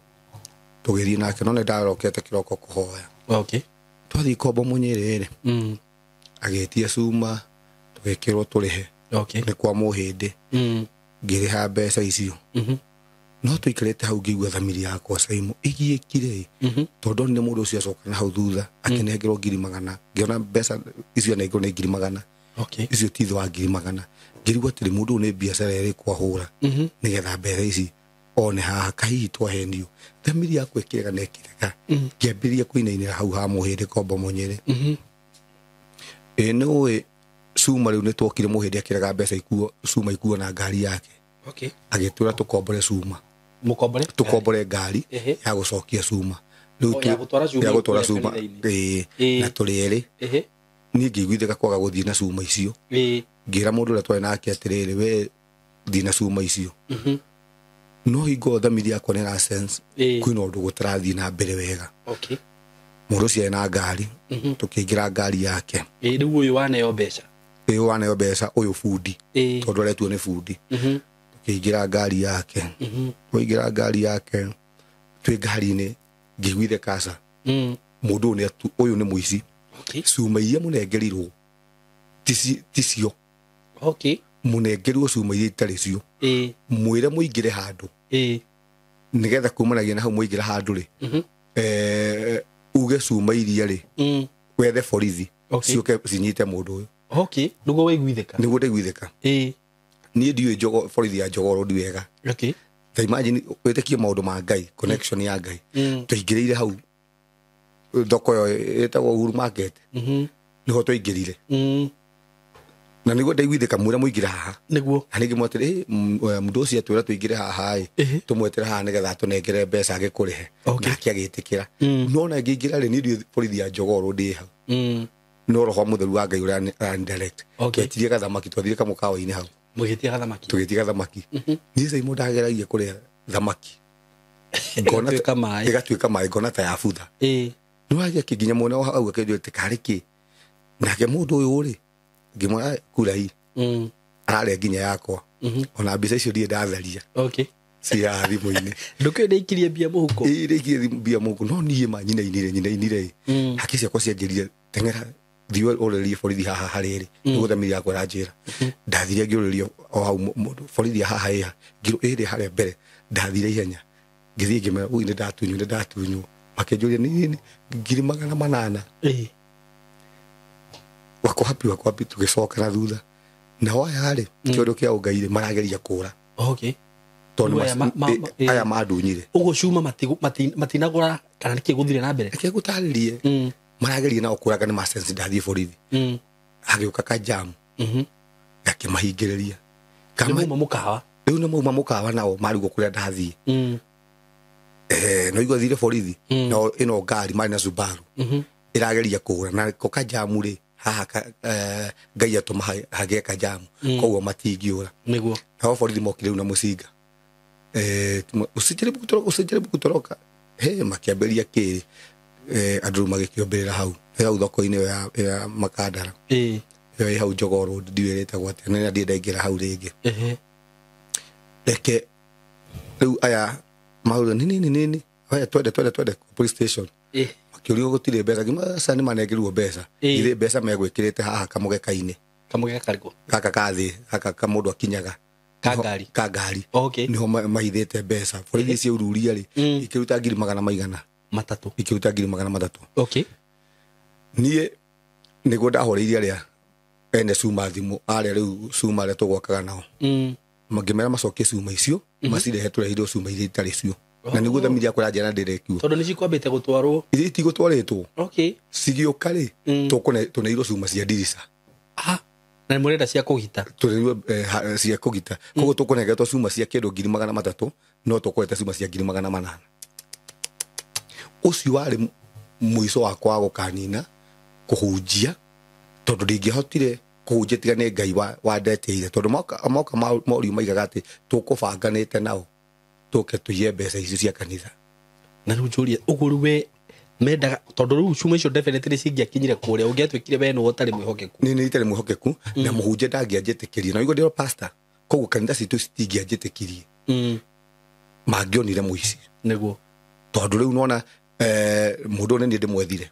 tũgĩthiĩ nake no nĩ ndarokete kĩroko kũhoya twathiĩ Kombo Mũnyĩrĩ rĩ agĩtia cuma tũgĩkĩrwo tũrĩhe nĩ kwa mũhĩndĩ ngĩrĩha mbeca icio no tũikarĩte hau ngĩigua thamiri yakwa Saimo ĩgiĩkire tondũ nĩ mũndũ ũcio acoka na hau thutha akĩnengerwo 100,000 ngĩona mbeca icio anengerwo nĩ 100,000 icio ti thĩ wa 100,000 ngĩrigwo atĩrĩ mũndũ ũyũ nĩ biacara ĩrĩkũ ahũra nĩgetha mbeca ici one haha kahihi twahenio thamiri yakwa ĩkĩrega na ĩkĩrega ngĩambĩrĩria kũinainĩra hau ha mũhĩndĩ Kombo Mũnyĩrĩ ĩ nĩũĩ cuma rĩu nĩtwokire mũhĩndĩ akĩrega mbeca ikuo cuma ikuo na ngari yake agĩtwĩra tũkombore cuma tũkombore ngari ya gũcokia cuma rĩu ya gũtwara cuma na tũrĩ erĩ niĩ ngĩiguithĩka kwaga gũthiĩ na cuma icio ngĩra mũndũ ũrĩa twarĩ nake atĩrĩrĩ we thiĩ na cuma icio no hingo thamiri yakwa nĩ ra sense kwĩna ũndũ gũtarathiĩ na mbere wega mũndũ ũcio ena ngari tũkĩingĩra ngari yake rĩu ũyũ waneo mbeca ũyũ waneo mbeca ũyũ bundi tondũ aretuo nĩ bundi tũkĩingĩra ngari yake twaingĩra ngari yake twĩ ngari-inĩ ngĩiguithe kaca mũndũ ũyũ nĩ mũici cuma iria mũnengerirwo ticio mũnengerirwo cuma iria itarĩ cio mwĩre mũingĩre handũ nĩgetha kumanagia na hau mũingĩra handũ rĩ uge cuma iria rĩ wethe borithi ciũke cinyite mũndũ ũyũ nĩguo waiguithĩka nĩguo ndaiguithĩka niĩ ndiũĩ borithi ya Jogoo Road wega ta imagine wĩtĩkie maũndũ ma Ngai connection ya Ngai tũingĩrĩire hau thoko ĩyo ĩtagwo Uhuru Market nĩho twaingĩrire na nĩguo ndaiguithĩka mwĩra mũingĩre haha nĩguo na ningĩ mwatĩrĩ mũndũ ũcio atwĩra tũingĩre haha ĩ tũmwetere haha nĩgetha atũnengere mbeca agĩkũrĩhe nake agĩtĩkĩra no na ngĩingĩra rĩ niĩ ndiũĩ borithi ya Jogoo Road ĩ hau no roho mũtheru wa Ngai ũrĩa arandirect twetirie gathamaki twathire kamũkawa-inĩ hau mũgĩtia gathamaki tũgĩtia gathamaki niĩ Saimo ndageragia kũrĩa thamaki ĩgatuĩka maĩ ngona ta ya butha nĩwagia kĩnginya mwena wa hau akĩnjũria atĩ karĩ kĩ nake mũndũ ũyũ rĩ ngĩmwĩra kura hii ararĩa nginya yakwa ona mbica icio ndirĩ ndatharia cia thimũ-inĩ ndũkĩũĩ ndĩikirie mbia mũhuko ĩĩ ndĩikirie mbia mũhuko no niĩ ma nyinainire haki ciakwa cianjĩrire teng'era thiĩ ũrĩrie borithi haha harĩ rĩ nĩguo thamiri yakwa ĩranjĩra ndathire ngĩũrĩrio o hau borithi ya haha ĩha ngĩrwo ĩrĩ harĩa mbere ndathire ihenya ngĩthiĩ ngĩmera ui nĩ ndatunywo makĩnjũria nĩ 800 wako hapi tũgĩcoka na thutha nao aya rĩ kĩũndũ kĩa ũngai rĩ marageria kũra tondũ aya mandunyire ũguo cuma matinagũra kana nĩkĩ gũthire na mbere reke ngũtarĩrie marageria nao kũraga nĩ masensi ndathiĩ borithi agĩũka kajamu gakĩmahingĩrĩria nĩ mũkawa rĩu nĩ mauma mũkawa nao marigwo kũrĩa ndathiĩ no igua thire borithi no ĩno ngari marĩ na Subaru ĩrageria kũra na ko kajamu rĩ Haha Ngai atũma hagĩe kajamu, koguo matingĩũra. Niguo. Nao borithi mokire rĩu na mũcinga, usijaribu kutoroka, usijaribu kutoroka. He makĩambĩrĩria kĩrĩ, andũ rĩu magĩkĩombĩrĩra hau hau thoko-inĩ ĩyo ya Makandara. Ĩyo ĩ hau Jogoo Road, ndiũĩ ĩtagwo atĩa, na ndirĩ ndaingĩra hau rĩngĩ. Reke rĩu aya mahũrwo nini nini nini, aya twende twende twende police station. Makĩũrio gũtirĩ mbeca, ngĩma aca nĩ manengerirwo mbeca. Githĩ mbeca megwĩkĩrĩte haha kamũgeka-inĩ. Kamũgeka karĩkũ? Gaka ka thĩ, gaka ka mũndũ akinyaga. Ka ngari. Ka ngari. Okay. Niho mahithĩte mbeca. Borithi cia ururia rĩ, ikĩruta ngiri magana maigana. Matatũ. Ikĩruta ngiri magana matatũ. Okay. Niĩ nĩguo ndahũrĩirie arĩa ene cuma thimũ, arĩa rĩu cuma arĩa tũgwakaga nao. Ngĩmera macokie cuma icio, macirehe tũrehirwo cuma iria itarĩ cio. Na nĩguo thamiri yakwa ĩranjĩra ndĩrekio. Tondũ nĩcikwambĩte gũtwarwo. Iria itigũtwarĩtwo. Okay. Cigĩũka rĩ, tũneirwo cuma cia ndirica. Na nĩmũrenda cia kũgita. Tũneirwo cia kũgita. Koguo tũkũnengeretwo cuma cia kĩndũ ngiri magana matatũ, no tũkũrete cuma cia ngiri magana manana. Ũcio warĩ mũico wakwa wa gũkanina kũhunjia, tondũ ndingĩahotire kũhunjia tiga nĩ Ngai wandeteire, tondũ moka morio maigaga atĩ tũkũbanganĩte nao tũke tũiye mbeca icio cia kanitha. Na rĩu njũrie, ũguo rĩu we mendaga, tondũ rĩu cuma icio definitely cingĩakinyire kũrĩa, ũngĩatuĩkire we nĩwe ũtarĩ mwĩhokeku. Niĩ nĩ itarĩ mwĩhokeku, na mũhunjia ndangĩanjĩtĩkĩrie. Na ũguo ndĩro pastor, koguo kanitha citũ citingĩanjĩtĩkirie. Mangĩonire mũici. Nĩguo. Tondũ rĩu nĩwona, mũndũ ũyũ nĩ niĩ ndĩmwethire.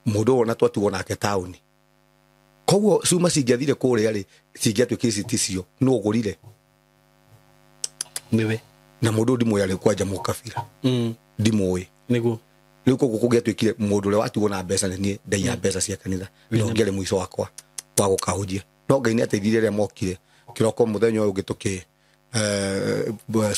Mũndũ ũyũ ona twatigwo nake taũni. Koguo cuma cingĩathire kũrĩa rĩ, cingĩatuĩkire ici ticio, nũ ũgũrire? Nĩwe. Na mũndũ ũyũ ndimũĩ arĩ kwanja mũkabira. Ndimũĩ. Nĩguo. Rĩu koguo kũngĩatuĩkire mũndũ ũrĩa watigwo na mbeca nĩ niĩ ndaiya mbeca cia kanitha, na ũngĩarĩ mũico wakwa wa gũkahunjia. No Ngai nĩateithirie rĩrĩa mokire kĩroko mũthenya ũyũ ũngĩ tũkĩ,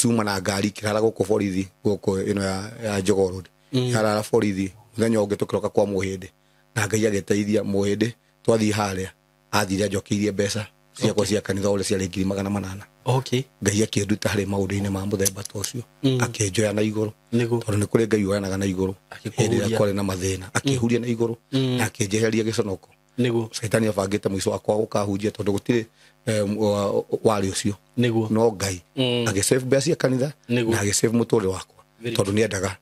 cuma na ngari kĩrara gũkũ borithi, gũkũ ĩno ya Jogoo Road. Kĩrara borithi mũthenya ũngĩ tũkĩroka kwa Mũhĩndĩ, na Ngai agĩteithia Mũhĩndĩ twathiĩ harĩa athire anjokeirie mbeca ciakwa cia kanitha ũrĩa ciarĩ ngiri magana manana. Okay. Ngai akĩnduta harĩ maũndũ-inĩ ma mũthemba ta ũcio, akĩnjoya na igũrũ. Nĩguo. Tondũ nĩ kũrĩ Ngai woyanaga na igũrũ. Akĩkũhuria. Hĩndĩ ĩrĩa kwarĩ na mathĩna, akĩhuria na igũrũ, na akĩnjeheria gĩconoko. Nĩguo. Caitani abangĩte mũico wakwa gũkahunjia tondũ gũtirĩ, warĩ ũcio. Nĩguo. No Ngai agĩsave mbeca cia kanitha, Nĩguo. na agĩsave mũtũrĩre wakwa, Very tondũ nĩendaga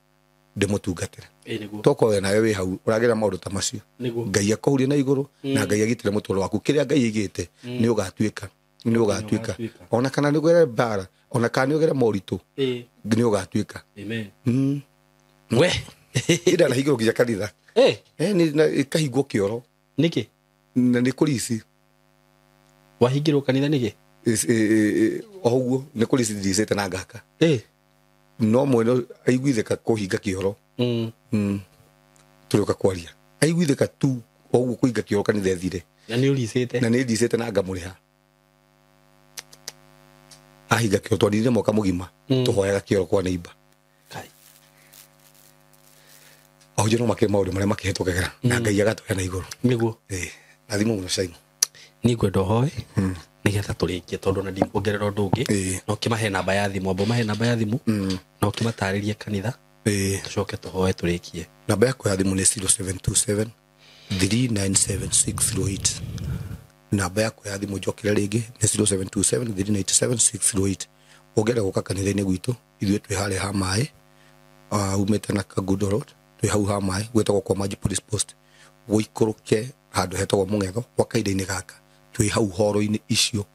ndĩmũtungatĩre. Nĩguo. Tokorwo nawe wĩ hau ũragera maũndũ ta macio. Nĩguo. Ngai akũhurie na igũrũ, na Ngai agitĩre mũtũrĩre waku. Kĩrĩa Ngai aigĩte, nĩ ũgatuĩka. Nĩ ũgatuĩka. Ona kana nĩ ũgere mbara, ona kana nĩ ũgere moritũ, nĩ ũgatuĩka. Amen. We. Ĩnda na hingũrwo nginya kanitha. Nĩ, na, ĩkahingwo kĩoro. Nĩkĩ? Na nĩ kũrici. Wahingĩrwo kanitha nĩkĩ? O ũguo, nĩ kũrici ndiricĩte na ngaka. No mwene aiguithĩka kũhinga kĩoro. Tũrĩũka kwaria. Aiguithĩka tu o ũguo kũhinga kĩoro kanitha ethire. Na nĩ ũricĩte? Na nĩ ndicĩte na ngamũrĩha. Ahinga kĩoro, twaninire mwaka mũgima, tũhoyaga kĩoro kwa neighbor. Kai. Ahunjia no makĩrĩ maũndũ marĩa makĩhĩtũkagĩra, na Ngai agatũhe na igũrũ. Nĩguo. Na thimũ mũno Simon. Niĩ ngwenda ũhoe, nĩgetha tũrĩkie, tondũ ona ndikuongerera ũndũ ũngĩ. Na ũkĩmahe namba ya thimũ, amba ũmahe namba ya thimũ, na ũkĩmatarĩrie kanitha, tũcoke tũhoe tũrĩkie. Namba yakwa ya thimũ nĩ zero seven two seven three nine seven six zero eight. Namba yakwa ya thimũ njokere rĩngĩ nĩ zero seven two seven three nine seven six zero eight. Ũngĩenda gũka kanitha-inĩ gwitũ, ithuĩ twĩ harĩa ha maĩ, umĩte na Kangundo Road, twĩ hau ha maĩ, gwĩtagwo kwa Maji Police Post. Ũikũrũke handũ hetagwo Mũng'etho, gwa kahinda-inĩ gaka, twĩ hau horo-inĩ icio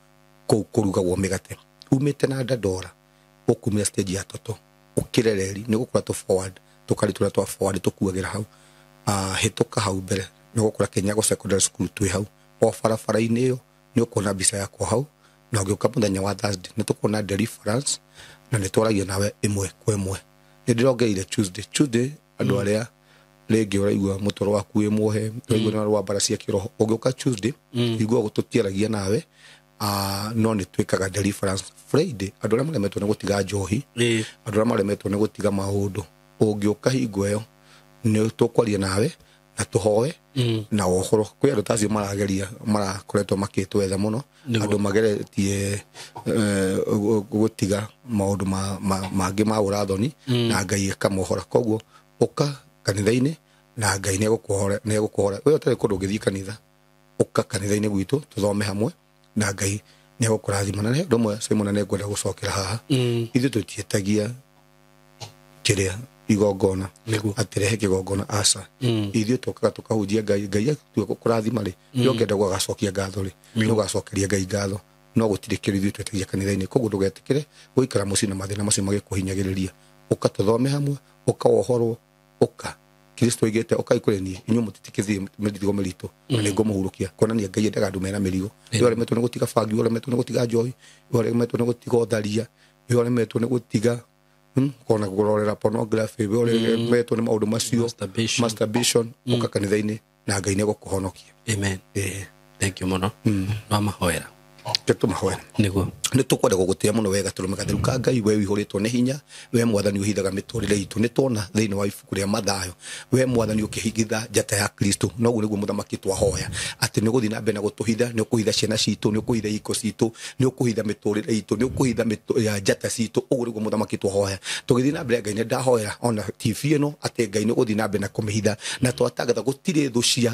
kũu kũrugagwo mĩgate. Umĩte na Dandora, ũkumĩra stage ya Toto, ũkĩre reri, nĩ ũgũkora tũ forward, tũkari tũrĩa twa forward tũkuagĩra hau. Hĩtũka hau mbere, nĩ ũgũkora Kenyago Secondary School twĩ hau. O barabara-inĩ ĩyo, nĩ ũkuona mbica yakwa hau, na ũngĩũka mũthenya wa Thursday, nĩ tũkuona deliverance, na nĩ twaragia nawe ĩmwe kwa ĩmwe. Nĩ ndĩrongereire Tuesday. Tuesday, andũ arĩa rĩngĩ ũraigua mũtũrũ waku wĩ muohe, ũraigua nĩ wa mbara cia kĩroho. Ũngĩũka Tuesday, igua tũtiaragia nawe, no nĩ twĩkaga deliverance. Friday, andũ arĩa maremetwo nĩ gũtiga njohi, andũ arĩa maremetwo nĩ gũtiga maũndũ, ũngĩũka hingo ĩyo, nĩ tũkwaria nawe, na tũhoe, na ũhoro. Kwĩ andũ ta acio marageria, marakoretwo makĩtwetha mũno, andũ mageretie, gũtiga maũndũ mangĩ ma ũrathoni, na Ngai akamohora. Koguo, ũka kanitha-inĩ, na Ngai nĩ egũkũhora, nĩ egũkũhora. We ũtarĩ kũndũ ũngĩthiĩ kanitha, Ũka kanitha-inĩ gwitũ tũthome hamwe na Ngai nĩ egũkũrathima. Na nĩ ũndũ ũmwe Simon nĩ ngwenda gũcokera haha, ithuĩ tũtiĩtagia kĩrĩa igongona atĩrehe kĩgongona, aca. Ithuĩ tũkaga tũkahunjia Ngai, Ngai atua gũkũrathima rĩ, nĩ ũngĩenda gũgacokia ngatho rĩ, nĩ ũgacokeria Ngai ngatho, no gũtirĩ kĩndũ ithuĩ twĩtagia kanitha-inĩ. Koguo ndũgetĩkĩre gũikara mũciĩ na mathĩna macio magĩkũhinyagĩrĩria. Ũka tũthome hamwe, ũka wohorwo, ũka Kristo oigĩte ũkai kũrĩ niĩ inyuĩ mũtitikĩthiĩ mĩrigo mĩritũ na nĩngũmũhurũkia. Kuonania Ngai endaga andũ mena mĩrigo. Nĩ ũremetwo nĩ gũtiga bangi, ũremetwo nĩ gũtiga njohi, ũremetwo nĩ gũtiga ũtharia, ũremetwo nĩ gũtiga kona kũrorera pornography, ũremetwo nĩ maũndũ macio, masturbation, ũka kanitha-inĩ na Ngai nĩ egũkũhonokia. Amen. Thank you mũno. No mahoera. Tũmahoera. Nĩguo. Nĩ tũkwenda gũgũtĩa mũno wega tũrũme gatheru ka Ngai, we ũihũrĩtwo nĩ hinya, we mwathani ũhithaga mĩtũrĩre itũ. Nĩ tuona thĩinĩ wa ibuku rĩa Mathayo, we mwathani ũkĩhingitha njata ya Kristo. Noguo nĩguo mũthamaki twahoya atĩ nĩ ũgũthiĩ na mbere na gũtũhitha, nĩ ũkũhitha ciana citũ, nĩ ũkũhitha iko citũ, nĩ ũkũhitha mĩtũrĩre itũ, nĩ ũkũhitha njata citũ. Ũguo nĩguo mũthamaki twahoya. Tũgĩthiĩ na mbere Ngai nĩ ndahoya ona TV ĩno atĩ Ngai nĩ ũgũthiĩ na mbere na kũmĩhitha, na twatangatha gũtirĩ thũ cia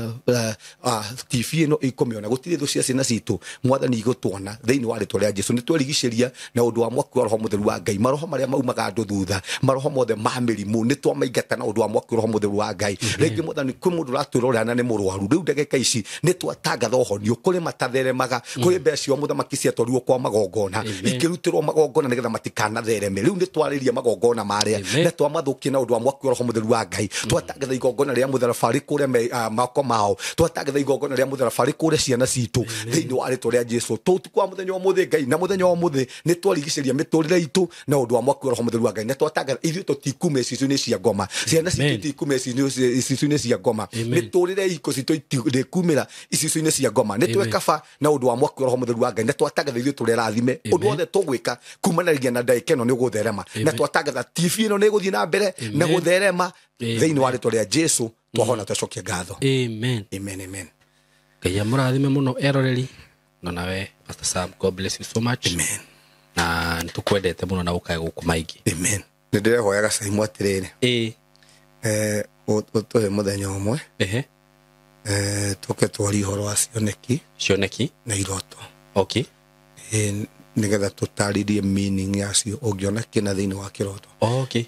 TV ĩno ikũmĩona, gũtirĩ thũ cia ciana citũ mwathani igũtuona thĩinĩ wa rĩtwa rĩa Jesu. Nĩ twerigicĩria na ũndũ wa mwaki wa Roho Mũtheru wa Ngai, maroho marĩa maumaga andũ thutha, maroho mothe ma mĩrimũ nĩ twamaingata na ũndũ wa mwaki wa Roho Mũtheru wa Ngai. Rĩngĩ mwathani kwĩ mũndũ ũratwĩrorera na nĩ mũrwaru, rĩu ndagĩka ici nĩ twatangatha ũhonio kũrĩ matatheremaga, kũrĩ mbeca cia mũthamaki ciatwarirwo kwa magongona, ikĩrutĩrwo magongona nĩgetha matikanathereme. Rĩu nĩ twarĩria magongona marĩa na twamathũkia na ũndũ wa mwaki wa Roho Mũtheru wa Ngai. Twatangatha igongona rĩa mũtharaba rĩkũre moko mao, twatangatha igongona rĩa mũtharaba rĩkũre ciana citũ thĩinĩ wa rĩtwa rĩa Jesu. Tũtukũ wa mũthenya wa mũthĩ Ngai na mũthenya wa mũthĩ nĩ twarigicĩria mĩtũrĩre itũ na ũndũ wa mwaki wa Roho Mũtheru wa Ngai, na twatangatha ithuĩ tũtikume icicio-inĩ cia ngoma, ciana citũ itikume icicio-inĩ cia ngoma, mĩtũrĩre iko citũ ndĩkumĩra icicio-inĩ cia ngoma. Nĩ twekaba na ũndũ wa mwaki wa Roho Mũtheru wa Ngai, na twatangatha ithuĩ tũrerathime ũndũ wothe tũgwĩka kumanagia na ndagĩka ĩno nĩ ũgũtherema, na twatangatha TV ĩno nĩ ĩgũthiĩ na mbere na gũtherema thĩinĩ wa rĩtwa rĩa Jesu. Twahona twacokia ngatho. Amen. Amen, amen. Ngai amũrathime mũno eroreri no nawe Pastor Sam, God bless you so much. Amen. Na nĩtũkwendete mũno na ũkae gũkũ maingĩ. Amen. Nĩ ndĩrehoyaga Saimu atĩrĩrĩ, ũtũhe mũthenya ũmwe tũke twarie ũhoro wa cioneki na iroto. Okay. Nĩgetha tũtarĩrie meaning yacio, ũngĩona kĩna thĩinĩ wa kĩroto. Okay.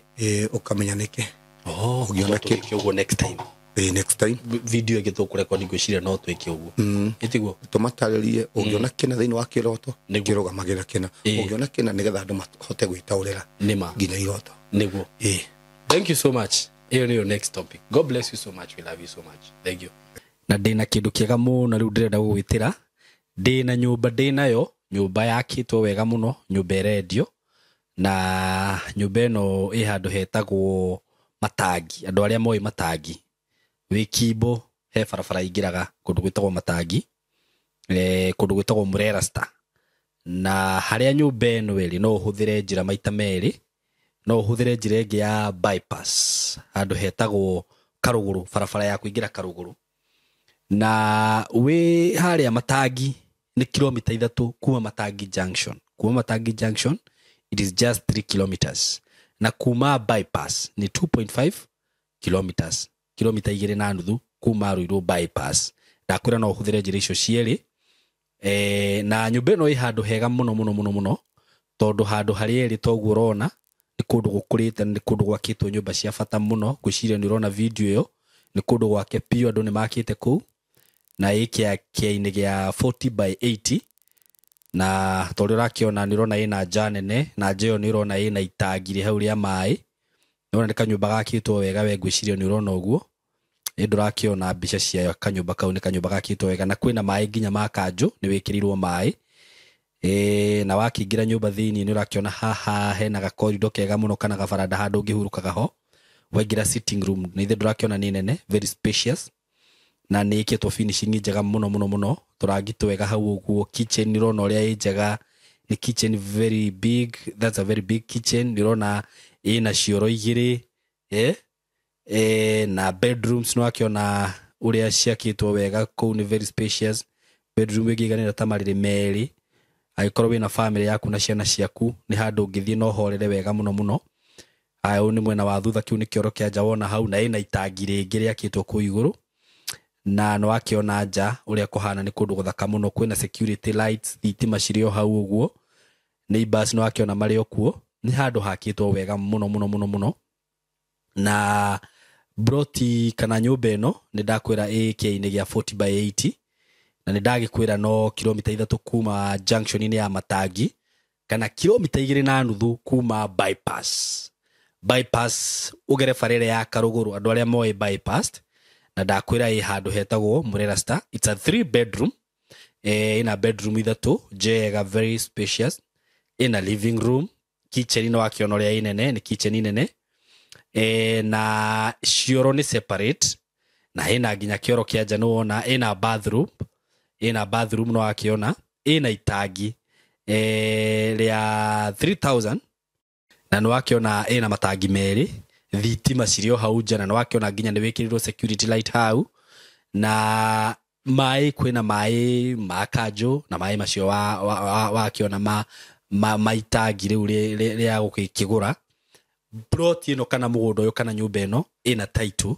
Ũkamenya nĩkĩ. Ũngĩona kĩ ũguo next time. Next time video ĩngĩ tũkũrekondi ngwĩciria no twĩke ũguo. Ĩtiguo tũmatarĩrie ũngĩona kĩna thĩinĩ wa kĩroto kĩrũgamagĩrĩra kĩna, ũngĩona kĩna nĩgetha andũ mahote gwĩtaũrĩra nĩma nginya iroto. Nĩguo. Thank you so much. Ĩyo nĩyo next topic. God bless you so much. We love you so much. Thank you. Na ndĩna kĩndũ kĩega mũno rĩu ndĩrenda gũgwĩtĩra. Ndĩna nyũmba, ndĩnayo nyũmba yakĩtwo wega mũno, nyũmba ĩrendio, na nyũmba ĩno ĩ handũ hetagwo Matangi. Andũ arĩa moĩ Matangi, wĩ Kimbo he barabara ingĩraga kũndũ gwĩtagwo Matangi, kũndũ gwĩtagwo Murera Star. Na harĩa nyũmba ĩno ĩrĩ no ũhũthĩre njĩra maita merĩ, no ũhũthĩre njĩra ĩngĩ ya bypass handũ hetagwo Karũgũrũ, barabara ya kũingĩra Karũgũrũ. Na wĩ harĩa Matangi nĩ kilomita 3 kuma Matangi Junction. Kuma Matangi Junction it is just 3 kilometers, na kuma bypass ni 2.5 kilometers, kilomita 2.5 kuma Ruiru bypass. Ndakwĩra no ũhũthĩre njĩra icio cierĩ. Na nyũmba ĩno ĩ handũ hega mũno mũno mũno mũno, tondũ handũ harĩa ĩrĩ toguo ũrona nĩ kũndũ gũkũrĩte, nĩ kũndũ gwakĩtwo nyũmba cia bata mũno. Ngwĩciria nĩ ũrona video ĩyo, nĩ kũndũ gwake biũ, andũ nĩ makĩte kũu, na ĩ kĩainĩ gĩa 40 by 80. Na tondũ ũrakĩona nĩ ũrona ĩna nja nene, na nja ĩyo nĩ ũrona ĩna itangi rĩ hau rĩa maĩ. Nĩ ũrona nĩ kanyũmba gakĩtwo wega, we ngwĩciria nĩ ũrona ũguo. Nĩ ndũrakĩona mbica cia kanyũmba kau, nĩ kanyũmba gakĩtwo wega, na kwĩna maĩ nginya ma kanjũ, nĩ wĩkĩrĩirwo maĩ. Na wakĩingĩra nyũmba thĩinĩ nĩ ũrakĩona haha hena gakorido kega mũno kana gabaranda handũ ũngĩhurũkaga ho. Waingĩra sitting room nĩ ithe ndũrakĩona nĩ nene, very spacious, na nĩ ĩkĩtwo finishing njega mũno mũno mũno, tũrangi twega hau ũguo. Kitchen nĩ ũrona ũrĩa ĩ njega, nĩ kitchen very big, that's a very big kitchen. Nĩ ũrona ĩna cioro igĩrĩ, na bedrooms nĩ wakĩona ũrĩa ciakĩtwo wega kũu, nĩ very spacious. Bedroom ĩngĩiganĩra ta marĩrĩ merĩ, angĩkorwo wĩna family yaku na ciana ciaku nĩ handũ ũngĩthiĩ na ũhorere wega mũno mũno. Aya, ũyũ nĩ mwena wa thutha, kĩu nĩ kĩoro kĩa nja wona hau, na ĩna itangi rĩngĩ rĩakĩtwo kũu igũrũ. Na nĩ wakĩona nja ũrĩa kũhana, nĩ kũndũ gũthaka mũno, kwĩna security lights, thitima cirĩ o hau ũguo, neighbors nĩ wakĩona marĩ o kuo. Nĩ handũ hakĩtwo wega mũno mũno mũno mũno. Na broti kana nyũmba ĩno nĩ ndakwĩra ĩ kĩainĩ gĩa 40 by 80, na nĩ ndagĩkwĩra no kilomita 3 kuma junction-inĩ ya Matangi, kana kilomita 2.5 kuma bypass. Bypass ũgere bara ĩrĩa ya Karũgũrũ, andũ arĩa moĩ bypass, na ndakwĩra ĩ handũ hetagwo Murera Star. It's a 3 bedroom, ĩna bedroom 3 njega, very spacious, ĩna living room, kitchen nĩ wakĩona ũrĩa ĩ nene, nĩ kitchen nene, na cioro nĩ separate, na ĩna nginya kĩoro kĩa nja nĩwona, ĩna bathroom, ĩna bathroom nĩ wakĩona, ĩna itangi rĩa 3000, na nĩ wakĩona ĩna matangi merĩ, thitima cirĩ o hau nja, na nĩ wakĩona nginya nĩ wĩkĩrĩirwo security light hau, na maĩ, kwĩna maĩ ma kanjũ, na maĩ macio wakĩona ma itangi rĩu rĩa gũkĩgũra. Plot ĩno kana mũgũnda ũyũ kana nyũmba ĩno ĩna title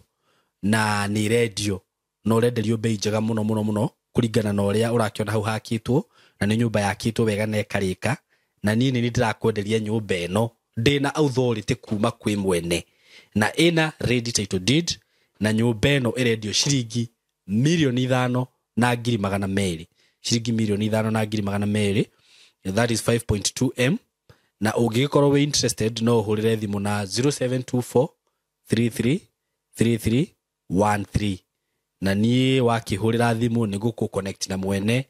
na nĩ ĩrendio, na ũrenderio bei njega mũno mũno mũno kũringana na ũrĩa ũrakĩona hau hakĩtwo, na nĩ nyũmba yakĩtwo wega na ĩkarĩka. Na niĩ nĩ ndĩrakwenderia nyũmba ĩno ndĩna authority kuma kwĩ mwene, na ĩna ready title deed, na nyũmba ĩno ĩrendio ciringi 5,200,000, ciringi 5,200,000, that is 5.2 m. Na ũngĩgĩkorwo wĩ interested no ũhũrĩre thimũ na 0724 33 33 13, na niĩ wakĩhũrĩra thimũ nĩ gũkũ connect na mwene,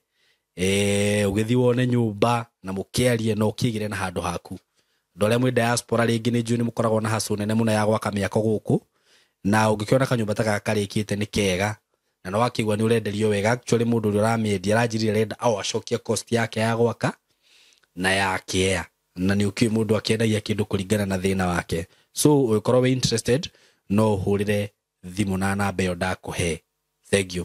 ũgĩthiĩ wone nyũmba na mũkĩarie na ũkĩgĩre na handũ haku. Andũ arĩa mwĩ diaspora rĩngĩ nĩ njũĩ nĩ mũkoragwo na hustle nene mũno ya gwaka mĩako gũkũ, na ũngĩkĩona kanyũmba ta gaka karĩkĩte nĩ kega, na nĩ wakĩigua nĩ ũrenderio wega. Actually mũndũ ũrĩa ũramĩendia aranjĩrire arenda o acokie cost yake ya gwaka na ya kĩea, na nĩ ũkĩũĩ mũndũ akĩendagia kĩndũ kũringana na thĩna wake. So ũngĩkorwo wĩ interested no ũhũrĩre thimũ na namba ĩyo ndakũhe. Thank you.